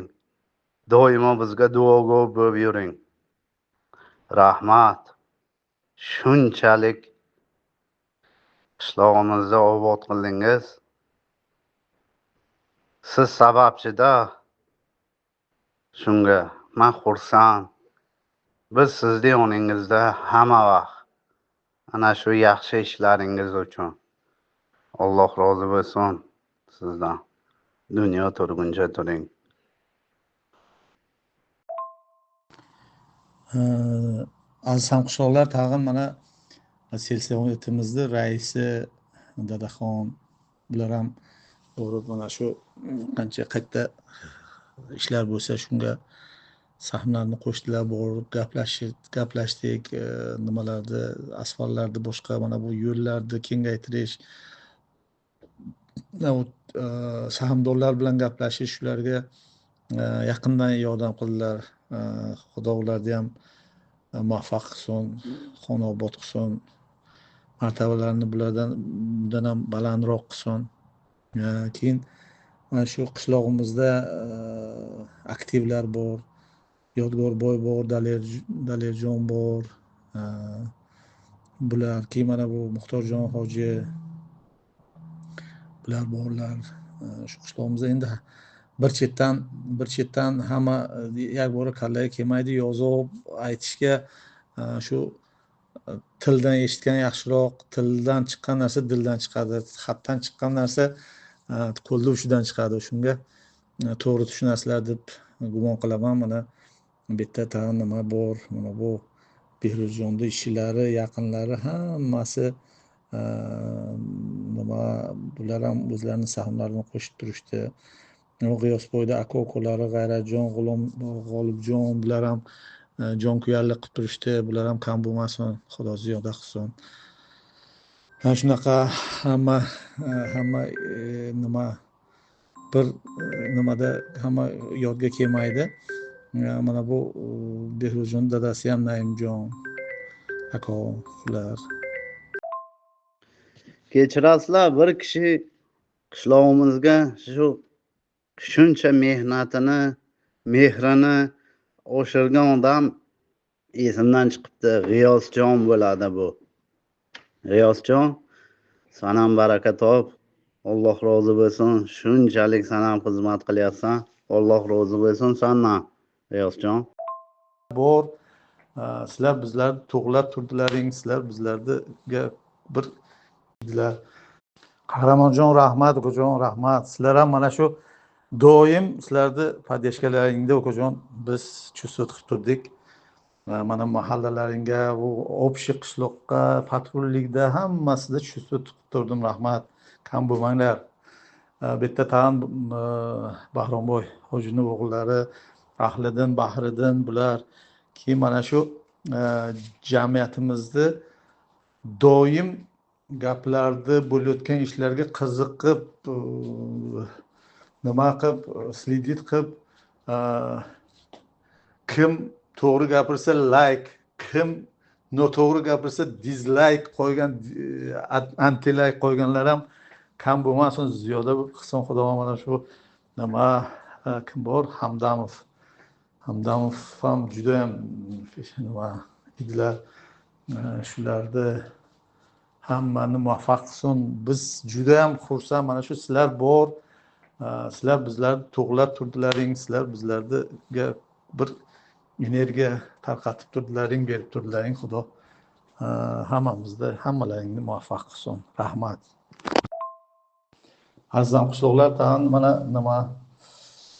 Doimo bizga duogo bo'lib yuring. Rahmat. Shunchalik qishlog'imizni obod qildingiz. Siz sababchida shunga man xursand. Biz sizni yoningizda hamma vaqt. Ana shu yaxshi ishlaringiz uchun. Alloh rozi bo'lsin sizdan. Dunyo turguncha turing. Aziz hamqishloqlar, tag'in mana selsovetimizni raisi Dadaxon, bular ham borib mana shu qancha qayerda ishlar bo'lsa shunga sahnalarni qo'shdilar, borib gaplashdik, nimalarni, asfaltlarni, boshqa mana bu yo'llarni kengaytirish, sahmdorlar bilan gaplashish, shularga yaqindan yordam qildilar. Xudo ularni ham muvaffaq qilsin, xonobod qilsin, martabalarini bundan ham balandroq qilsin. Keyin mana shu qishlog'imizda aktivlar bor, Yodgorboy bor, Dalerjon bor, bular, keyin mana bu Muxtorjon hoji, bular borlar. Shu qishlog'imizda endi bir chetdan hamma yakbora kallaga kelmaydi, yozib aytishga shu tildan eshitgan yaxshiroq. Tildan chiqqan narsa dildan chiqadi, xatdan chiqqan narsa qo'lda uchidan chiqadi. Shunga to'g'ri tushunasizlar deb gumon qilaman. Mana bu yerda tag'in nima bor, mana bu Behruzjonni ishchilari, yaqinlari hammasi nima, bular ham o'zlarining sahmlarini qo'shib turishdi. G'iyosboyda aka ukalari G'ayratjon, G'olibjon, bular ham jonkuyarlik qilib turishdi. Bular ham kam bo'lmasin, Xudo ziyoda qilsin. Mana shunaqa hamma nima bir nimada hamma yodga kelmaydi. Mana bu Behruzjon dadasi ham Naimjon aka, shular. Kechirasizlar, bir kishi qishlog'imizga shu shuncha mehnatini, mehrini oshirgan odam esimdan chiqibdi. G'iyosjon bo'ladi bu. G'iyosjon, san ham baraka top. Alloh rozi bo'lsin. Shunchalik san ham xizmat qilyapsan. Alloh rozi bo'lsin sandan, G'iyosjon. Bor, sizlar bizlarni to'g'lab turdilaring, sizlar bizlarga bir dedilar. Qahramonjon rahmat, ukajon rahmat. Sizlar ham mana shu doim sizlarni podeshkalaringda ukajon biz chuvsut qilib turdik. Mana mahallalaringga, bu общий qishloqqa, patrullikda hammasida chuvsut qilib turdim, rahmat. Kam bo'lmanglar. Bu yerda tag'in Bahromboy hojini o'g'illari Ahliddin, Bahriddin, bular. Keyin mana shu jamiyatimizni doim gaplarni, bo'layotgan ishlarga qiziqib, nima qilib, следить qilib, kim to'g'ri gapirsa like, kim noto'g'ri gapirsa dislike qo'ygan, anti like qo'yganlar ham kam bo'lmasin, ziyoda qilsin Xudo. Mana shu nima kim bor, Hamdamov ham juda ham nima edilar. Shularni hammani muvaffaq qilsin. Biz juda ham xursand mana shu sizlar bor, sizlar bizlarni to'g'lab turdilaring, sizlar bizlarga bir energiya tarqatib turdilaring, berib turdilaring. Xudo hammamizni, hammalaringni muvaffaq qilsin. Rahmat. Aziz qishloqlar, tag'in mana nima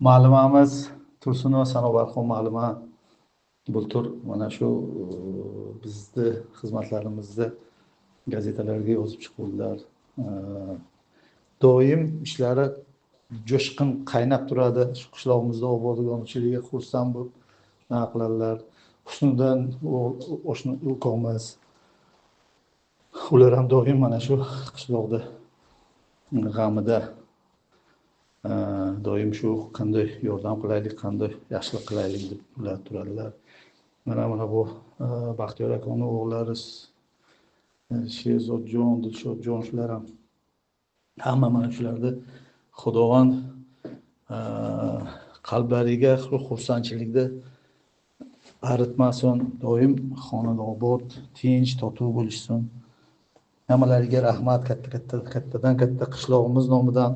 ma'lumamiz Tursunova Sanobarxon ma'luma bultur mana shu bizni xizmatlarimizni gazetalarga yozib chiquvdilar. Doim ishlari jo'shqin qaynab turadi. Shu qishlog'imizda obodonchiligiga xursand bo'lib nima qiladilar. Husniddin ukamiz, ular ham doim mana shu qishloqda g'amida, doim shu qanday yordam qilaylik, qanday yaxshilik qilaylik deb ular turadilar. Mana bu Baxtiyor akani o'g'illari Sherzodjon, Dilshodjon, shular ham hamma mana shularni Xudovand qalblariga xursandchilikda aritmasin, doim xonadon obod, tinch, totuv bo'lishsin. Hammalariga rahmat, katta katta kattadan katta qishlog'imiz nomidan,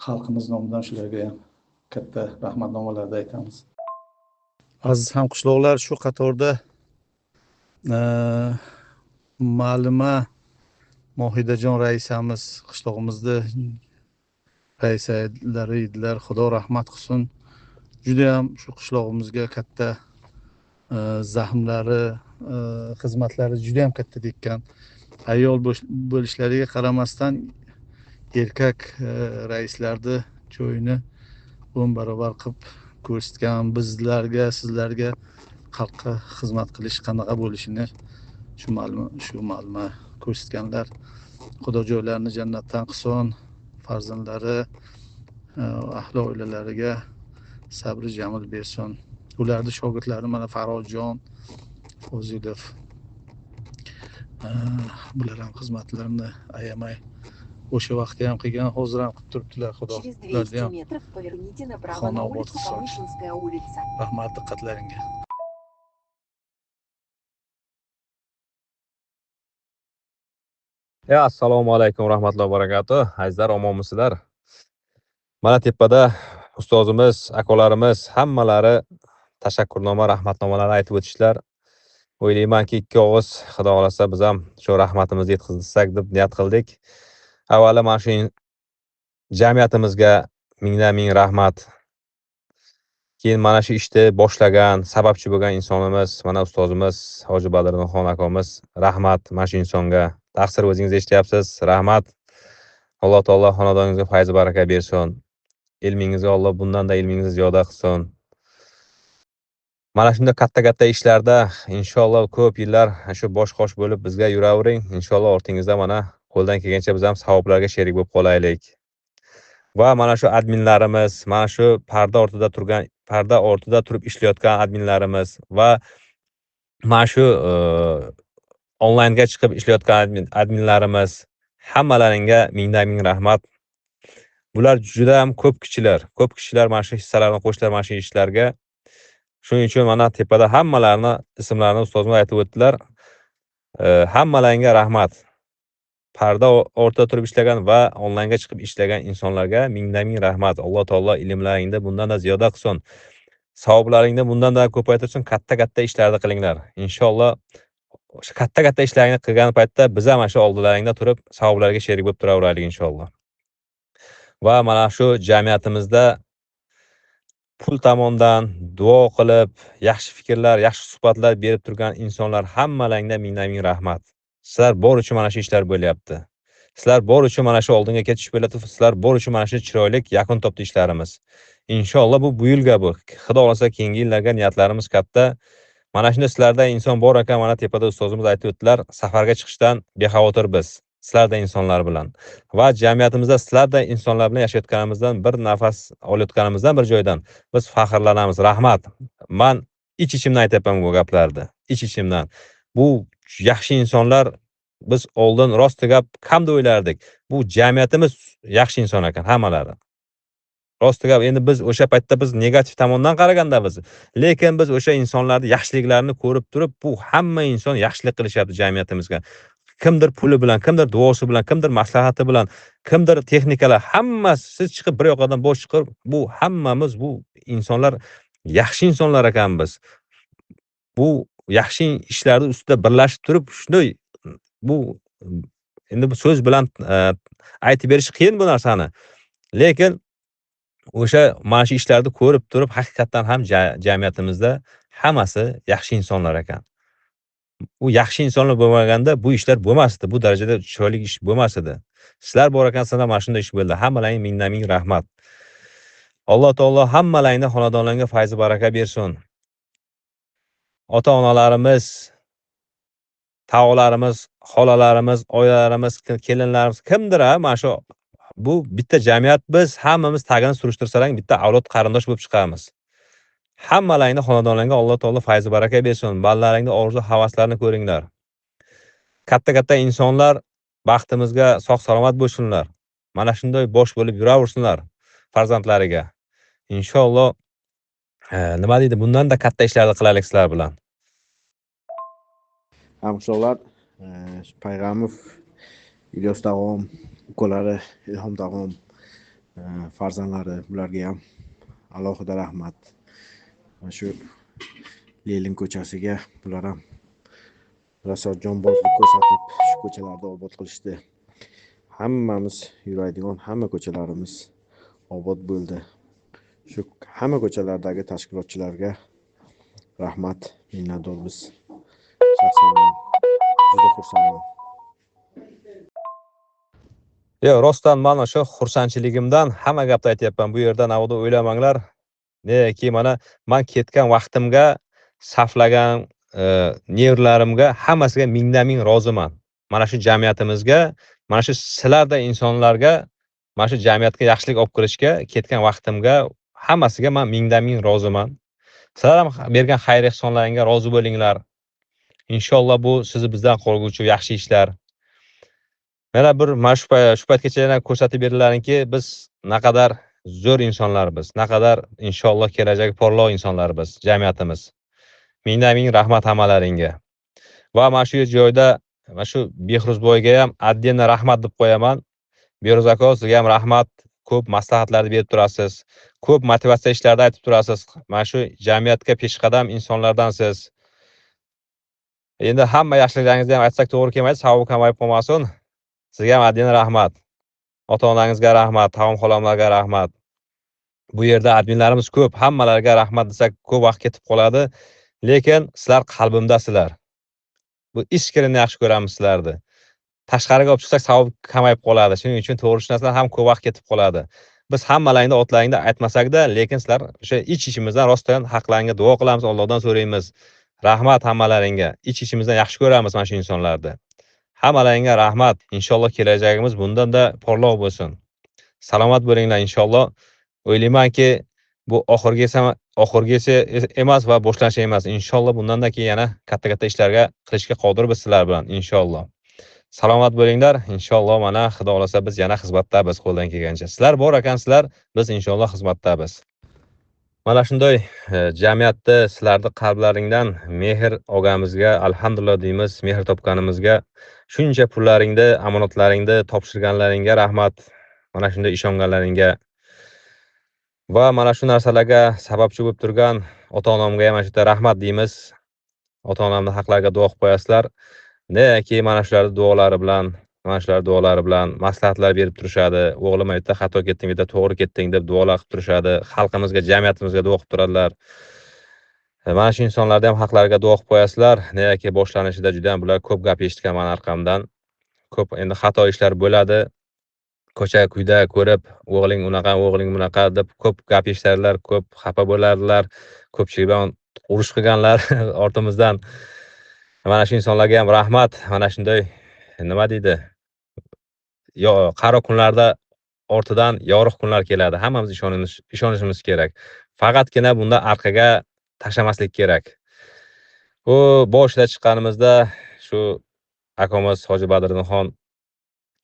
xalqimiz nomidan shularga ham katta rahmatnomalarni aytamiz. Aziz hamqishloqlar, shu qatorda ma'luma Mohidajon raisamiz, qishlog'imizni raisalari edilar, Xudo rahmat qilsin. Juda ham shu qishlog'imizga katta zahmlari, xizmatlari juda ham katta tekkan. Ayol bo'lishlariga qaramasdan erkak raislarni joyini 10 barobar qilib ko'rsatgan, bizlarga, sizlarga xalqqa xizmat qilish qanaqa bo'lishini shu ma'luma ko'rsatganlar. Xudo joylarini jannatdan qilsin, farzandlari, ahli oilalariga sabri jamil bersin. Ularni shogirdlari mana Farhodjon Fozilov, bular ham xizmatlarini ayamay o'sha vaqtda ham qilgan, hozir ham qilib turibdilar. Xudo ularni ham xona obod qilsin. Rahmat diqqatlaringga. Assalomu alaykum rahmatullohi va barakatuh. Azizlar, omonmisizlar? Mana tepada ustozimiz, akalarimiz hammalari tashakkurnoma, rahmatnomalar aytib o'tishlar. O'ylaymanki, ikki og'iz Xudo xolasa biz ham shu rahmatimizni yetkazsak deb niyat qildik. Avvalo mana shu jamiyatimizga mingdan ming rahmat. Keyin mana shu ishni boshlagan, sababchi bo'lgan insonimiz, mana ustozimiz Hoji Badriddinxon akamiz, rahmat mana shu insonga. Taqsir o'zingiz eshityapsiz, rahmat. Alloh taolo xonadoningizga fayz baraka bersin. Ilmingizga Alloh bundan da ilmingizni ziyoda qilsin. Mana shunday katta-katta ishlarda inshaalloh ko'p yillar shu bosh-qosh bo'lib bizga yuravering. Inshaalloh ortingizda mana qo'ldan kelgancha biz ham savoblarga sherik bo'lib qolaylik. Va mana shu adminlarimiz, mana shu parda ortida turgan, parda ortida turib ishlayotgan adminlarimiz va mana shu onlaynga chiqib ishlayotgan adminlarimiz, hammalaringga mingdan ming rahmat. Bular juda ham ko'p kishilar, ko'p kishilar mana shu hissalarni qo'shdilar mana shu ishlarga. Shuning uchun mana tepada hammalarini ismlarini ustozimiz aytib o'tdilar. Hammalaringga rahmat. Parda ortida turib ishlagan va onlaynga chiqib ishlagan insonlarga mingdan ming rahmat. Alloh taolo ilmlaringni bundan da ziyoda qilsin. Savoblaringni bundan da ko'paytirsin. Katta-katta ishlarni qilinglar. Inshaalloh o'sha katta-katta ishlarni qilgan paytda biz ham shu oldilaringda turib savoblarga sherik bo'lib turaveraylik inshaalloh. Va mana shu jamiyatimizda pul tomondan duo qilib, yaxshi fikrlar, yaxshi suhbatlar berib turgan insonlar hammalaringga mingdan ming rahmat. Sizlar bor uchun mana shu ishlar bo'lyapti. Sizlar bor uchun mana shu oldinga ketish bo'lyapti. Sizlar bor uchun mana shu chiroyli yakun topdi ishlarimiz. Inshaalloh bu yilga bu. Xudo xolasa keyingi yillarga niyatlarimiz katta. Mana shunda sizlarda inson bor ekan, mana tepada ustozimiz aytib o'tdilar, safarga chiqishdan bexavotir biz. Sizlarda insonlar bilan va jamiyatimizda sizlarda insonlar bilan yashayotganimizdan, bir nafas olayotganimizdan bir joydan biz faxrlanamiz. Rahmat. Men ich-ichimdan aytyapman bu gaplarni. Ich-ichimdan. Bu yaxshi insonlar, biz oldin rosti gap kam deb o'ylardik. Bu jamiyatimiz yaxshi inson ekan hammalari. Rosti gap, endi biz o'sha paytda biz negativ tomondan qaraganda biz, lekin biz o'sha insonlarni yaxshiliklarini ko'rib turib, bu hamma inson yaxshilik qilishyapti jamiyatimizga. Kimdir puli bilan, kimdir duosi bilan, kimdir maslahati bilan, kimdir texnikalar, hammasi siz chiqib bir yoqadan bosh chiqib, bu hammamiz bu insonlar yaxshi insonlar ekanmiz. Bu yaxshi ishlarni ustida birlashib turib, shunday bu endi bu so'z bilan aytib berish qiyin bu narsani. Lekin o'sha mana shu ishlarni ko'rib turib, haqiqatan ham jamiyatimizda hammasi yaxshi insonlar ekan. U yaxshi insonlar bo'lmaganda bu ishlar bo'lmasdi, bu darajada chiroyli ish bo'lmas edi. Sizlar bor ekansizlar, mana shunday ish bo'ldi. Hammalaring mingdan ming rahmat. Alloh taolo hammalaringni xonadonlaringga fayz baraka bersin. Ota-onalarimiz, tog'alarimiz, xolalarimiz, oyilarimiz, kelinlarimiz kimdir mana shu bu bitta jamiyat, biz hammamiz tagini surishtirsalang bitta avlod qarindosh bo'lib chiqamiz. Hammalaringni xonadonlaringga Alloh taolo fayz baraka bersin. Bolalaringni orzu havaslarini ko'ringlar. Katta-katta insonlar baxtimizga sog' salomat bo'lsinlar. Mana shunday bosh bo'lib yuraversinlar farzandlariga. Inshaalloh nima deydi, bundan-da katta ishlarni qilaylik sizlar bilan. Hamqishloqlar, Payg'amov Ilyos tag'om, ukalari Ilhom tag'om, farzandlari, bularga ham alohida rahmat. Mana shu Lenin ko'chasiga bular ham rosa jonbozlik ko'rsatib, shu ko'chalarni obod qilishdi. Hammamiz yuradigan hamma ko'chalarimiz obod bo'ldi. Shu hamma ko'chalardagi tashkilotchilarga rahmat, minnatdormiz. Shaxsan men juda xursandman. Yo'q, rostdan men o'sha xursandchiligimdan hamma gapni aytyapman. Bu yerda navoda o'ylamanglar. Neki mana men ketgan vaqtimga saflagan nervlarimga hammasiga mingdan ming roziman. Mana shu jamiyatimizga, mana shu sizlarday insonlarga, mana shu jamiyatga yaxshilik olib kirishga ketgan vaqtimga hammasiga men mingdan ming roziman. Sizlar ham bergan xayr ehsonlaringga rozi bo'linglar. Inshaalloh bu sizni bizdan qolguvchi yaxshi ishlar. Mana bir mana shu paytgacha yana ko'rsatib berdilaringki, biz naqadar zo'r insonlarmiz, naqadar inshaalloh kelajagi porloq insonlarmiz, jamiyatimiz. Mingdan ming rahmat hammalaringga. Va mana shu joyda mana shu Behruzboyga ham отдельно rahmat deb qo'yaman. Behruz aka, sizga ham rahmat. Ko'p maslahatlarni berib turasiz, ko'p motivatsiya ishlarni aytib turasiz. Mana shu jamiyatga peshqadam insonlardansiz. Endi hamma yaxshiliklaringizni ham aytsak to'g'ri kelmaydi, savob kamayib qolmasin. Sizga ham отдельно rahmat. Ota-onangizga rahmat, tag'om xolamlarga rahmat. Bu yerda adminlarimiz ko'p, hammalariga rahmat desak ko'p vaqt ketib qoladi. Lekin sizlar qalbimdasizlar. Bu ichkirini yaxshi ko'ramiz sizlarni. Tashqariga olib chiqsak savob kamayib qoladi. Shuning uchun to'g'ri tushunasizlar, ham ko'p vaqt ketib qoladi. Biz hammalaringni otlaringni aytmasak-da, lekin sizlar o'sha ich-ichimizdan rostdan haqlaringga duo qilamiz, Allohdan so'raymiz. Rahmat hammalaringga. Ich-ichimizdan yaxshi ko'ramiz mana shu insonlarni. Hammalaringga rahmat. Inshaalloh kelajagimiz bundan-da porloq bo'lsin. Salomat bo'linglar inshaalloh. O'ylaymanki, bu oxirgisi emas va boshlanishi emas. Inshaalloh bundan-da keyin yana katta-katta ishlarga qilishga qodirmiz sizlar bilan inshaalloh. Salomat bo'linglar. Inshaalloh mana Xudo xolasa biz yana xizmatdamiz qo'ldan kelgancha. Sizlar bor ekansizlar, biz inshaalloh xizmatdamiz. Mana shunday jamiyatda sizlarni qalblaringdan mehr olganimizga alhamdulillah deymiz, mehr topganimizga, shuncha pullaringni, omonatlaringni topshirganlaringga rahmat. Mana shunday ishonganlaringga va mana shu narsalarga sababchi bo'lib turgan ota-onamga ham mana shu yerda rahmat deymiz. Ota-onamning haqlariga duo qilib qo'yasizlar. Neki mana shularning duolari bilan, mana shular duolari bilan maslahatlar berib turishadi. O'g'lim, yerda xato ketding, yerda to'g'ri ketding deb duolar qilib turishadi. Xalqimizga, jamiyatimizga duo qilib turadilar. Mana shu insonlarni ham haqlariga duo qilib qo'yasizlar. Neki boshlanishida juda ham bular ko'p gap eshitgan meni arqamdan. Ko'p endi xato ishlar bo'ladi. Ko'cha kuyda ko'rib, o'g'ling unaqa, o'g'ling bunaqa deb ko'p gap eshitadilar, ko'p xafa bo'lardilar, ko'pchilik bilan urush qilganlar ortimizdan. Mana shu insonlarga ham rahmat. Mana shunday nima deydi? Yo, qaro kunlarda ortidan yorug' kunlar keladi. Hammamiz ishonishimiz kerak. Faqatgina bunda orqaga tashlamaslik kerak. Bu boshida chiqqanimizda shu akamiz Hoji Badriddinxon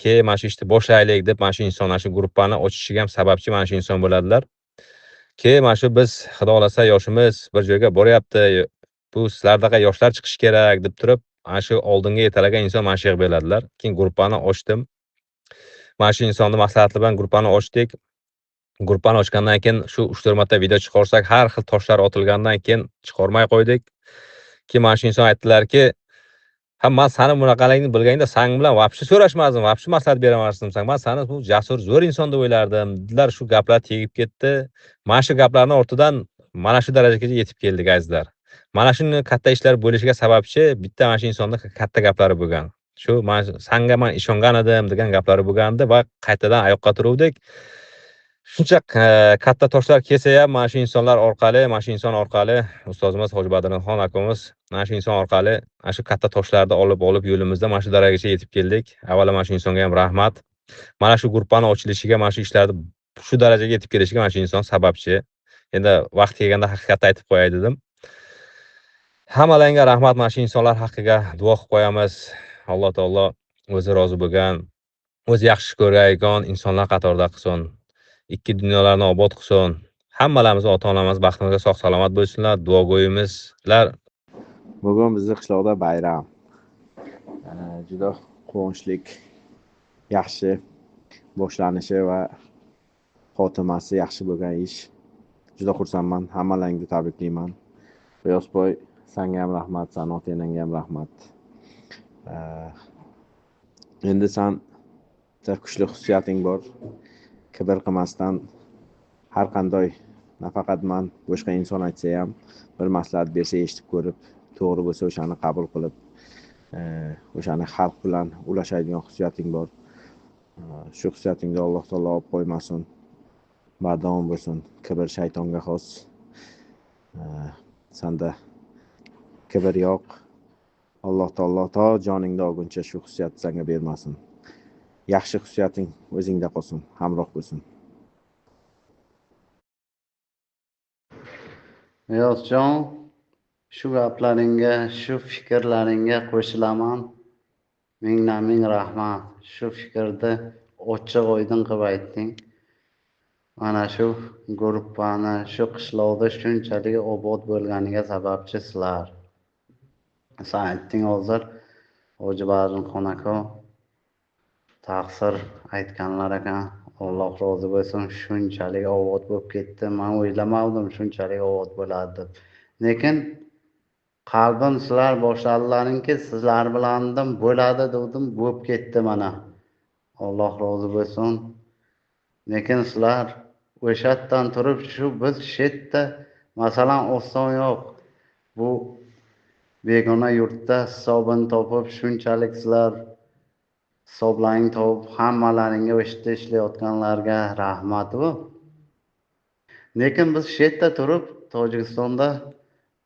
ke mana shu ishni boshlaylik deb mana shu inson, mana shu guruhni ochishiga ham sababchi mana shu inson bo'ladilar. Ke mana shu biz Xudo xolasa yoshimiz bir joyga boryapti. Bu sizlardaqa yoshlar chiqishi kerak deb turib, mana shu oldinga yetalagan inson mana shu yerga bo'ladilar. Keyin guruhni ochdim. Mana shu insonni maslahati bilan guruhni ochdik. Guruhni ochgandan keyin shu 3-4 marta video chiqarsak, har xil toshlar otilgandan keyin chiqarmay qo'ydik. Keyin mana shu inson aytdilarki, ha, men seni bunaqaligingni bilganda sen bilan vobshe so'rashmazdim, vobshe maslahat bermasdim. Men seni bu jasur, zo'r inson deb o'ylardim. Dedilar, shu gaplar tegib ketdi. Mana shu gaplarning ortidan mana shu darajagacha yetib keldik azizlar. Mana shuni katta ishlar bo'lishiga sababchi bitta mana shu insonning katta gaplari bo'lgan. Shu man sanga man ishongan edim degan gaplari bo'lgandi va qaytadan oyoqqa turuvdik. Shuncha katta toshlar kelsa ham mana shu insonlar orqali, mana shu inson orqali ustozimiz Hoji Badrxon akamiz mana shu inson orqali mana shu katta toshlarni olib yo'limizda mana shu darajagacha yetib keldik. Avvalo mana shu insonga ham rahmat. Mana shu guruhni ochilishiga, mana shu ishlarni shu darajaga yetib kelishiga mana shu inson sababchi. Endi vaqt kelganda haqiqatni aytib qo'yay dedim. Hammalaringga rahmat, mana shu insonlar haqqiga duo qilib qo'yamiz. Alloh taolo o'zi rozi bo'lgan, o'zi yaxshi ko'rgan insonlar qatorida qilsin. Ikki dunyolarni obod qilsin. Hammalarimiz ota-onamiz baxtimizga sog' salomat bo'lsinlar. Duogo'yimizlar. Bugun bizni qishloqda bayram. Juda quvonchlik, yaxshi boshlanishi va xotimasi yaxshi bo'lgan ish. Juda xursandman, hammalaringni tabriklayman. Qoyosboy, senga ham rahmat, san ota-onangga ham rahmat. Endi san bitta kuchli xususiyating bor. Kibr qilmasdan har qanday, nafaqat man, boshqa inson aytsa ham bir maslahat bersa eshitib ko'rib, to'g'ri bo'lsa o'shani qabul qilib, o'shani xalq bilan ulashadigan xususiyating bor. Shu xususiyatingni Alloh taolo olib qo'ymasin. Bardavom bo'lsin. Kibr shaytonga xos. Senda kibr yo'q. Alloh taolo to joningni olguncha shu xususiyatni senga bermasin. Yaxshi xususiyating o'zingda qolsin, hamroh bo'lsin. Niyozjon, shu gaplaringga, shu fikrlaringga qo'shilaman. Mingdan ming rahmat. Shu fikrni ochiq oydin qilib aytding. Mana shu guruhni, shu qishloqda shunchalik obod bo'lganiga sababchi sizlar. Sen aytding hozir, Hoji Badrxon aka taqsir aytganlar ekan, Alloh rozi bo'lsin, shunchalik obod bo'lib ketdi. Men o'ylamadim shunchalik obod bo'ladi deb. Lekin qalbim sizlar boshladilaringki, sizlar bilandim bo'ladi dedim, bo'lib ketdi mana. Alloh rozi bo'lsin. Lekin sizlar o'sha yerdan turib shu biz shu yerda, masalan, oson yo'q. Bu begona yurtda hisobini topib, shunchalik sizlar hisoblaring topib, hammalaringga o'sha yerda ishlayotganlarga rahmat bu. Lekin biz shu yerda turib Tojikistonda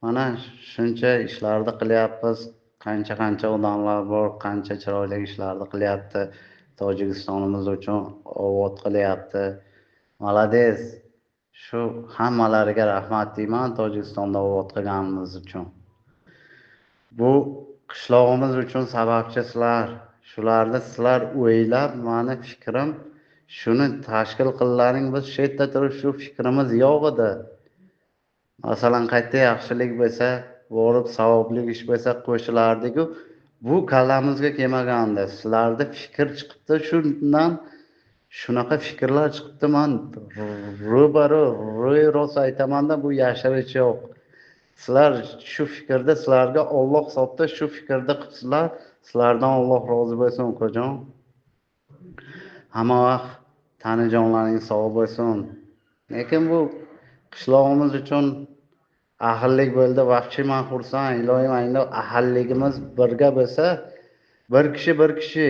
mana shuncha ishlarni qilyapmiz. Qancha-qancha odamlar bor, qancha chiroyli ishlarni qilyapti. Tojikistonimiz uchun obod qilyapti. Молодец. Shu hammalariga rahmat deyman Tojikistonda obod qilganimiz uchun. Bu qishlog'imiz uchun sababchi sizlar. Shularni sizlar o'ylab, mani fikrim shuni tashkil qillaring, biz shu yerda turib shu fikrimiz yo'q edi. Masalan, qayerda yaxshilik bo'lsa, borib savobli ish bo'lsa qo'shilardik-ku. Bu kallamizga kelmagandi. Sizlarda fikr chiqibdi, shundan shunaqa fikrlar chiqibdi. Man ro'baro ro'y rost aytamanda, bu yashirish yo'q. Sizlar shu fikrda, sizlarga Alloh hisobda shu fikrda qilibsizlar. Sizlardan Alloh rozi bo'lsin, ukajon. Hamma vaqt tani jonlaring sog' bo'lsin. Lekin bu qishlog'imiz uchun ahillik bo'ldi. Vaqti men xursand, iloyim endi ahilligimiz birga bo'lsa, bir kishi bir kishi,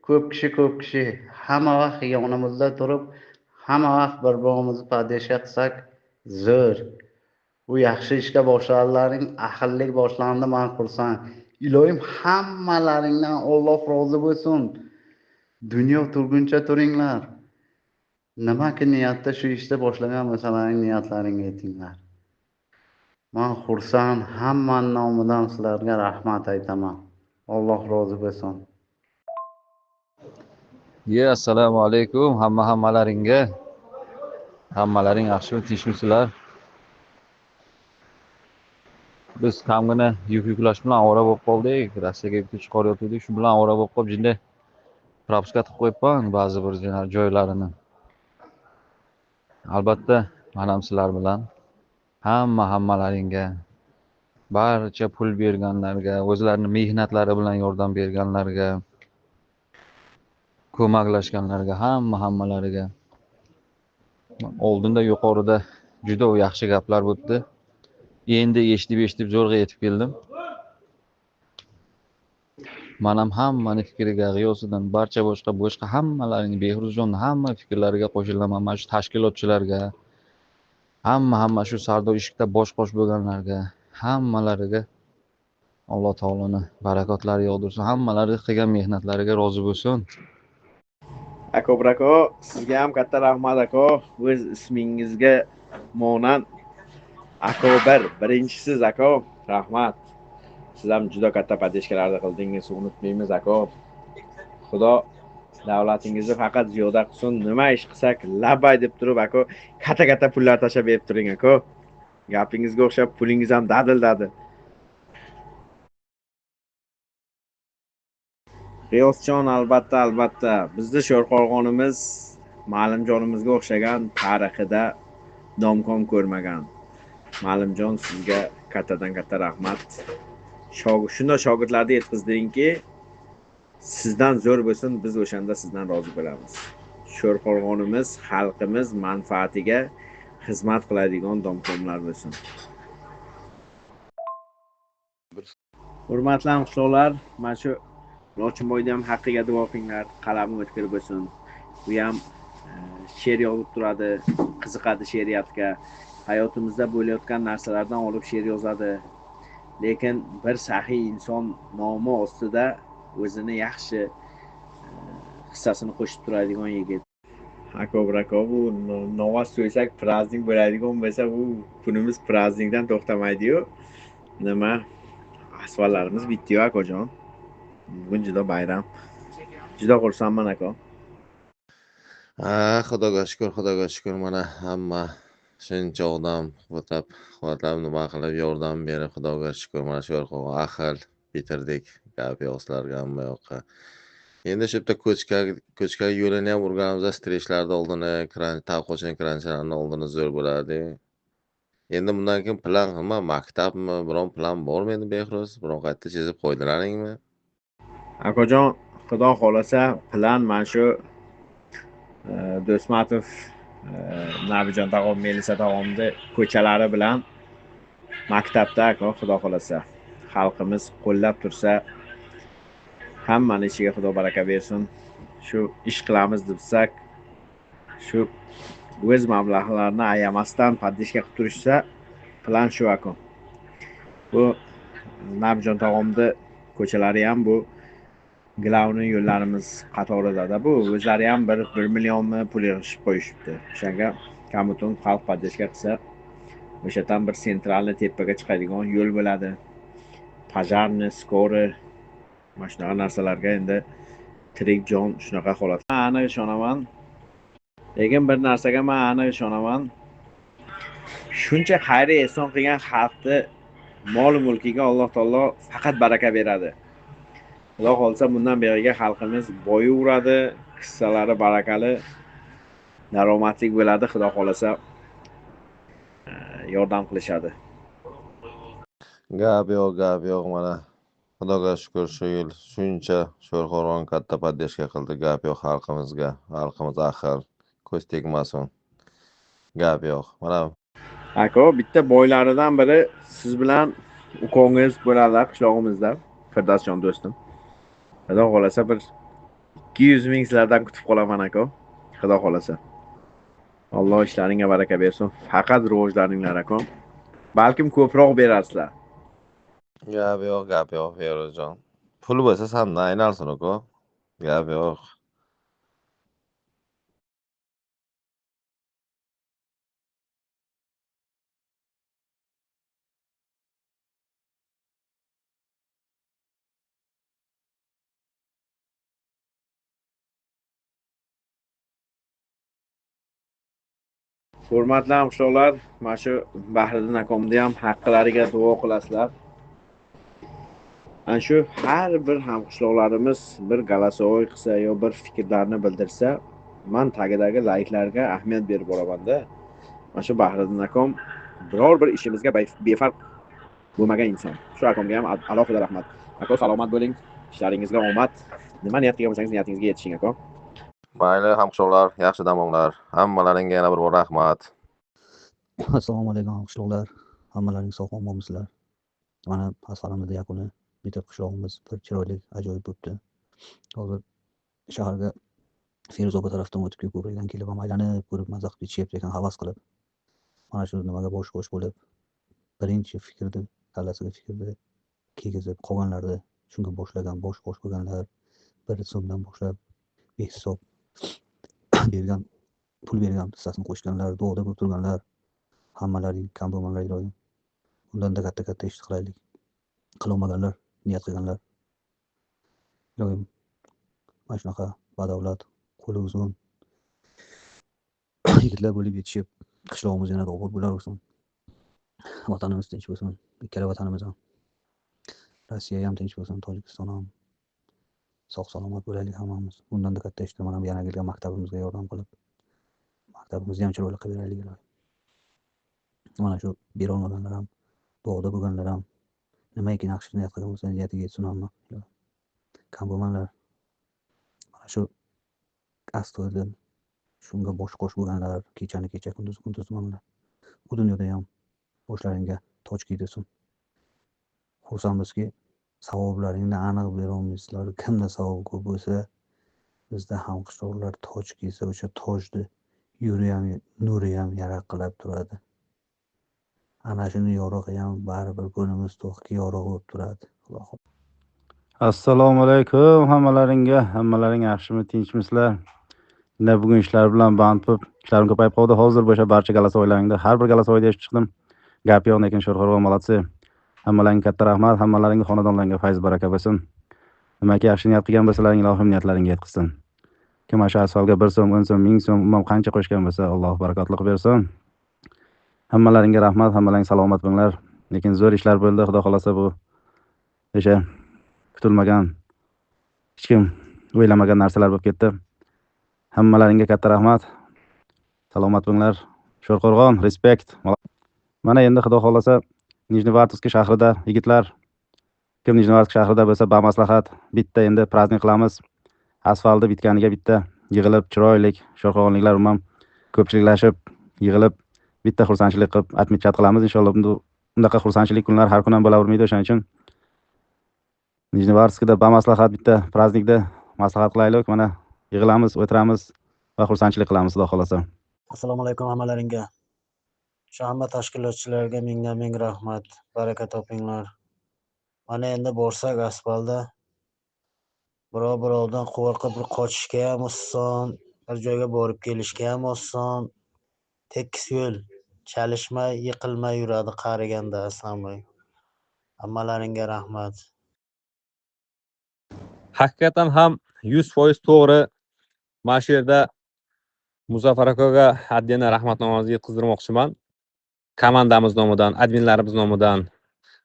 ko'p kishi ko'p kishi, hamma vaqt yonimizda turib, hamma vaqt bir-birimizni podeshka qilsak zo'r. Bu yaxshi ishga boshladilaring, ahillik boshlandi, men xursand. Iloyim hammalaringdan Alloh rozi bo'lsin. Dunyo turguncha turinglar. Nimaki niyatda shu ishda boshlagan bo'lsalaring, niyatlaringga yetinglar. Men xursand, hammaning nomidan sizlarga rahmat aytaman. Alloh rozi bo'lsin. Ye, assalomu alaykum hammalaringga. Hammalaring yaxshimi, tinchmisizlar? Biz kamgina yuk yuklash bilan ovora bo'lib qoldik. Rossiyaga yuk chiqarayotgandik, shu bilan ovora bo'lib qolib, jinday propiska qilib qo'yibman ba'zi bir joylarini. Albatta, men ham sizlar bilan hammalaringga, barcha pul berganlarga, o'zlarining mehnatlari bilan yordam berganlarga, ko'maklashganlarga, hammalariga. Oldinda yuqorida juda yaxshi gaplar bo'pti. Endi eshitib zo'rg'a yetib keldim. Man ham hammani fikriga, G'iyosiddin, barcha boshqa hammalaring, Behruzjonni hamma fikrlariga qo'shilaman. Mana shu tashkilotchilarga, hamma shu Sardor eshikda bosh qosh bo'lganlarga, hammalariga Alloh taoloni barakotlari yog'dirsin, hammalari qilgan mehnatlariga rozi bo'lsin. Aka brako, sizga ham katta rahmat aka. O'z ismingizga monand aka bir, birinchisiz aka, rahmat. Siz ham juda katta podeshkalarni qildingiz, unutmaymiz aka. Xudo davlatingizni faqat ziyoda qilsin. Nima ish qilsak, labay deb turib aka, katta-katta pullar tashlab berib turing aka. Gapingizga o'xshab pulingiz ham dadil-dadil. G'iyosjon, albatta, albatta. Bizni Sho'rqo'rg'onimiz Ma'lumjonimizga o'xshagan tarixida domkom ko'rmagan. Ma'lumjon, sizga kattadan katta rahmat. Shunday shogirdlarni yetkazdingki, sizdan zo'r bo'lsin, biz o'shanda sizdan rozi bo'lamiz. Sho'rqo'rg'onimiz xalqimiz manfaatiga xizmat qiladigan domkomlar bo'lsin. Hurmatli hamqishloqlar, mana shu Lochinboyni ham haqqiga duo qilinglar, qalami o'tkir bo'lsin. U ham she'r yozib turadi, qiziqadi she'riyatga. Hayotimizda bo'layotgan narsalardan olib she'r yozadi. Lekin bir saxiy inson nomi ostida o'zini yaxshi hissasini qo'shib turadigan yigit. Aka brako, bu novas so'ysak praznik bo'ladigan bo'lsa, bu kunimiz praznikdan to'xtamaydi-yu. Nima asfaltlarimiz bitdi-yu akajon. Bugun juda bayram. Juda xursandman aka. Ha, Xudoga shukur, Xudoga shukur, mana hamma shuncha odam quvvatlab nima qilib yordam berib, Xudoga shukur, mana shu ahil bitirdik. Gap yo'q sizlarga, hamma yoqqa. Endi shu yerda ko'chka yo'lini ham urganimizda streshlarni oldini, tavqochini kranchalarni oldini zo'r bo'lardi. Endi bundan keyin plan nima, maktabmi, biron plan bormi endi Behruz? Biron qayerda chizib qo'ydilaringmi? Akajon, Xudo xolasa plan mana shu Do'stmatov, Nabijon tog'am, Melisa tog'amni ko'chalari bilan maktabda aka, Xudo xolasa xalqimiz qo'llab tursa, hammani ishiga Xudo baraka bersin. Shu ish qilamiz debsak, shu o'z mablag'larini ayamasdan podeshka qilib turishsa, plan shu aka. Bu Nabijon tog'amni ko'chalari ham bu glavniy yo'llarimiz qatorida-da, bu o'zlari ham 1 millionmi pul yig'ishib qo'yishibdi. O'shanga kamutun xalq podeshka qilsa, o'sha yerdan bir sentralni tepaga chiqadigan yo'l bo'ladi. Pajarni, skori, mana shunaqa narsalarga endi tirik jon shunaqa holat. Men aniq ishonaman. Lekin bir narsaga men aniq ishonaman. Shuncha xayr ehson qilgan xalqni mol mulkiga Alloh taolo faqat baraka beradi. Xudo xolsa bundan beriga xalqimiz boyaveradi, hissalari barakali, daromadli bo'ladi, Xudo xolasa yordam qilishadi. Gap yo'q, gap yo'q, mana Xudoga shukur shu yil shuncha Sho'rqo'rg'on katta podeshka qildi, gap yo'q xalqimizga, xalqimiz ahil, ko'z tegmasin. Gap yo'q. Mana aka, bitta boylaridan biri siz bilan ukongiz bo'ladi qishlog'imizda, Firdavsjon do'stim. Xudo xolasa bir 200 ming sizlardan kutib qolaman aka. Xudo xolasa. Alloh ishlaringga baraka bersin. Faqat rivojlaninglar aka. Balkim ko'proq berarsizlar. Gap yo'q, gap yo'q, Feruzjon. Pul bo'lsa sandan aynalsin aka. Gap yo'q. Hurmatli hamqishloqlar, mana shu Bahriddin akamni ham haqqilariga duo qilasizlar. Ana shu har bir hamqishloqlarimiz bir galasovoy qilsa yo bir fikrlarni bildirsa, men tagidagi layklarga ahamiyat berib boraman-da. Mana shu Bahriddin akam biror bir ishimizga befarq bo'lmagan inson. Shu akamga ham alohida rahmat. Aka, salomat bo'ling, ishlaringizga omad. Nima niyat qilgan bo'lsangiz niyatingizga yetishing aka. Mayli hamqishloqlar, yaxshi dam olinglar. Hammalaringga yana bir bor rahmat. Assalomu alaykum hamqishloqlar. Hammalaring sog' omonmisizlar? Mana asfalimizda yakuni. Bitib qishlog'imiz bir chiroyli, ajoyib bo'libdi. Hozir shaharga Feruzoba tarafdan o'tib kelib, ko'prikdan kelib ham aylanib ko'rib, maza qilib ketishyapti ekan, havas qilib. Mana shu nimaga bosh qo'sh bo'lib, birinchi fikrni, kallasiga fikrni kiygizib, qolganlarni shunga boshlagan, bosh qo'sh bo'lganlar 1 so'mdan boshlab behisob bergan, pul bergan, hissasini qo'shganlar, duoda bo'lib turganlar, hammalaring kam bo'lmanglar iloyim. Undanda katta-katta ish qilaylik. Qilolmaganlar, niyat qilganlar. Iloyim, mana shunaqa badavlat, qo'li uzun yigitlar bo'lib yetishib, qishlog'imiz yanada obod bo'laversin. Vatanimiz tinch bo'lsin, ikkala vatanimiz ham. Rossiya ham tinch bo'lsin, Tojikiston ham. Sog' salomat bo'laylik hammamiz. Undanda katta ishda mana yana kelgan maktabimizga yordam qilib, maktabimizni ham chiroyli qilib beraylik iloyim. Mana shu berolmaganlar ham, duoda bo'lganlar ham, nimaiki yaxshi niyat qilgan bo'lsa, niyatiga yetsin hamma. Kam bo'lmanglar. Mana shu astoydil shunga bosh qo'sh bo'lganlar, kechani kecha, kunduz kunduz mana bu dunyoda ham boshlaringga toj kiydirsin. Xursandmizki, savoblaringni aniq berolmaysizlar. Kimda savob ko'p bo'lsa, bizda ham qishloqlar toj kiysa, o'sha tojni yuri ham, nuri ham yaraqlab turadi. Ana shuni yorug'i ham baribir ko'nglimiz to'qki yorug' bo'lib turadi. Xudo. Assalomu alaykum hammalaringga, hammalaring yaxshimi, tinchmisizlar? Endi bugun ishlar bilan band bo'lib, ishlarim ko'payib qoldi. Hozir bo'sha barcha galasoylaringda, har bir galasoyda eshitib chiqdim. Gap yo'q, lekin Sho'rqo'rg'on молодцы. Hammalaringga katta rahmat, hammalaringga xonadonlaringga fayz baraka bo'lsin. Nimaki yaxshi niyat qilgan bo'lsalaring, ilohim niyatlaringga yetkazsin. Kim o'sha asfalga 1 so'm, 10 so'm, 1000 so'm, umuman qancha qo'shgan bo'lsa, Alloh barakotli qilib bersin. Hammalaringga rahmat, hammalaring salomat bo'linglar. Lekin zo'r ishlar bo'ldi, xudo xolasa bu o'sha kutilmagan, hech kim o'ylamagan narsalar bo'lib ketdi. Hammalaringga katta rahmat. Salomat bo'linglar. Sho'rqo'rg'on, respekt. Mana endi xudo xolasa Nijnevartovskiy shahrida yigitlar, kim Nijnevartovsk shahrida bo'lsa, bamaslahat bitta endi praznik qilamiz. Asfaltni bitganiga bitta yig'ilib, chiroyli sho'rqo'rg'onliklar umuman ko'pchiliklashib yig'ilib bitta xursandchilik qilib отмечать qilamiz inshaalloh. Bunaqa xursandchilik kunlar har kun ham bo'lavermaydi, o'shaning uchun Nijnevartovskda bamaslahat bitta praznikda maslahat qilaylik. Mana yig'ilamiz, o'tiramiz va xursandchilik qilamiz xudo xolasa. Assalomu alaykum hammalaringga. Shu hamma tashkilotchilarga mingdan ming rahmat. Baraka topinglar. Mana endi borsak asfalda birov-birovdan qo'rqib bir qochishga ham oson, bir joyga borib kelishga ham oson. Tekis yo'l, chalishmay, yiqilmay yuradi qariganda aslambay. Hammalaringga rahmat. Haqiqatan ham 100% to'g'ri. Mana shu yerda Muzaffar akaga отдельно rahmatnomamizni yetkazdirmoqchiman. Komandamiz nomidan, adminlarimiz nomidan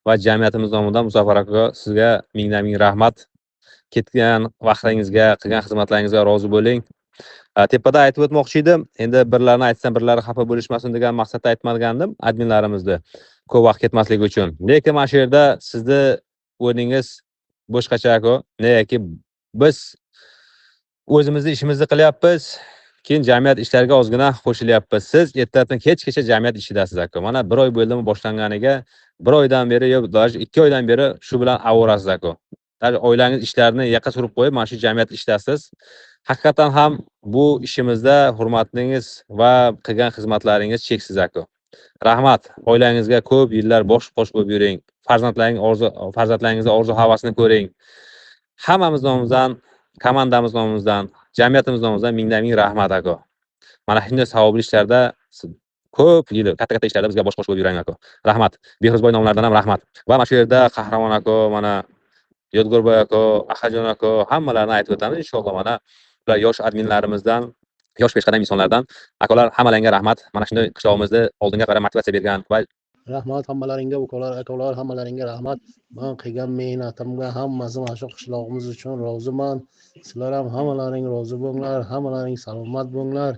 va jamiyatimiz nomidan Muzaffar aka sizga mingdan ming rahmat. Ketgan vaqtingizga, qilgan xizmatlaringizga rozi bo'ling. Tepada aytib o'tmoqchi edim. Endi birlarini aytsam, birlari xafa bo'lishmasin degan maqsadda aytmagandim adminlarimizni ko'p vaqt ketmasligi uchun. Lekin mana shu yerda sizni o'rningiz boshqacha aka. Negaki biz o'zimizni ishimizni qilyapmiz, keyin jamiyat ishlariga ozgina qo'shilyapmiz. Siz ertalabdan kechgacha jamiyat ishidasiz aka. Mana 1 oy bo'ldimi boshlanganiga, 1 oydan beri yo даже 2 oydan beri shu bilan avorasiz aka. Даже oilangiz ishlarini yaqa surib qo'yib, mana shu jamiyat ishdasiz. Haqiqatan ham bu ishimizda hurmatingiz va qilgan xizmatlaringiz cheksiz aka. Rahmat. Oilangizga ko'p yillar bosh qo'sh bo'lib yuring. Farzandlaringizni orzu havasini ko'ring. Hammamiz nomimizdan, komandamiz nomimizdan, jamiyatimiz nomimizdan mingdan ming rahmat aka. Mana shunday savobli ishlarda ko'p yil katta-katta ishlarda bizga bosh qo'sh bo'lib yuring aka. Rahmat. Behruzboy nomlaridan ham rahmat. Va mana shu yerda Qahramon aka, mana Yodgorboy aka, Ahajon aka, hammalarini aytib o'tamiz inshaalloh. Mana ular yosh adminlarimizdan, yosh peshqadam insonlardan akalar, hammalaringga rahmat. Mana shunday qishlog'imizni oldinga qarab motivatsiya bergan va rahmat hammalaringga, ukalar, akalar, hammalaringga rahmat. Men qilgan mehnatimga hammasi mana shu qishlog'imiz uchun roziman. Sizlar ham hammalaring rozi bo'linglar, hammalaring salomat bo'linglar.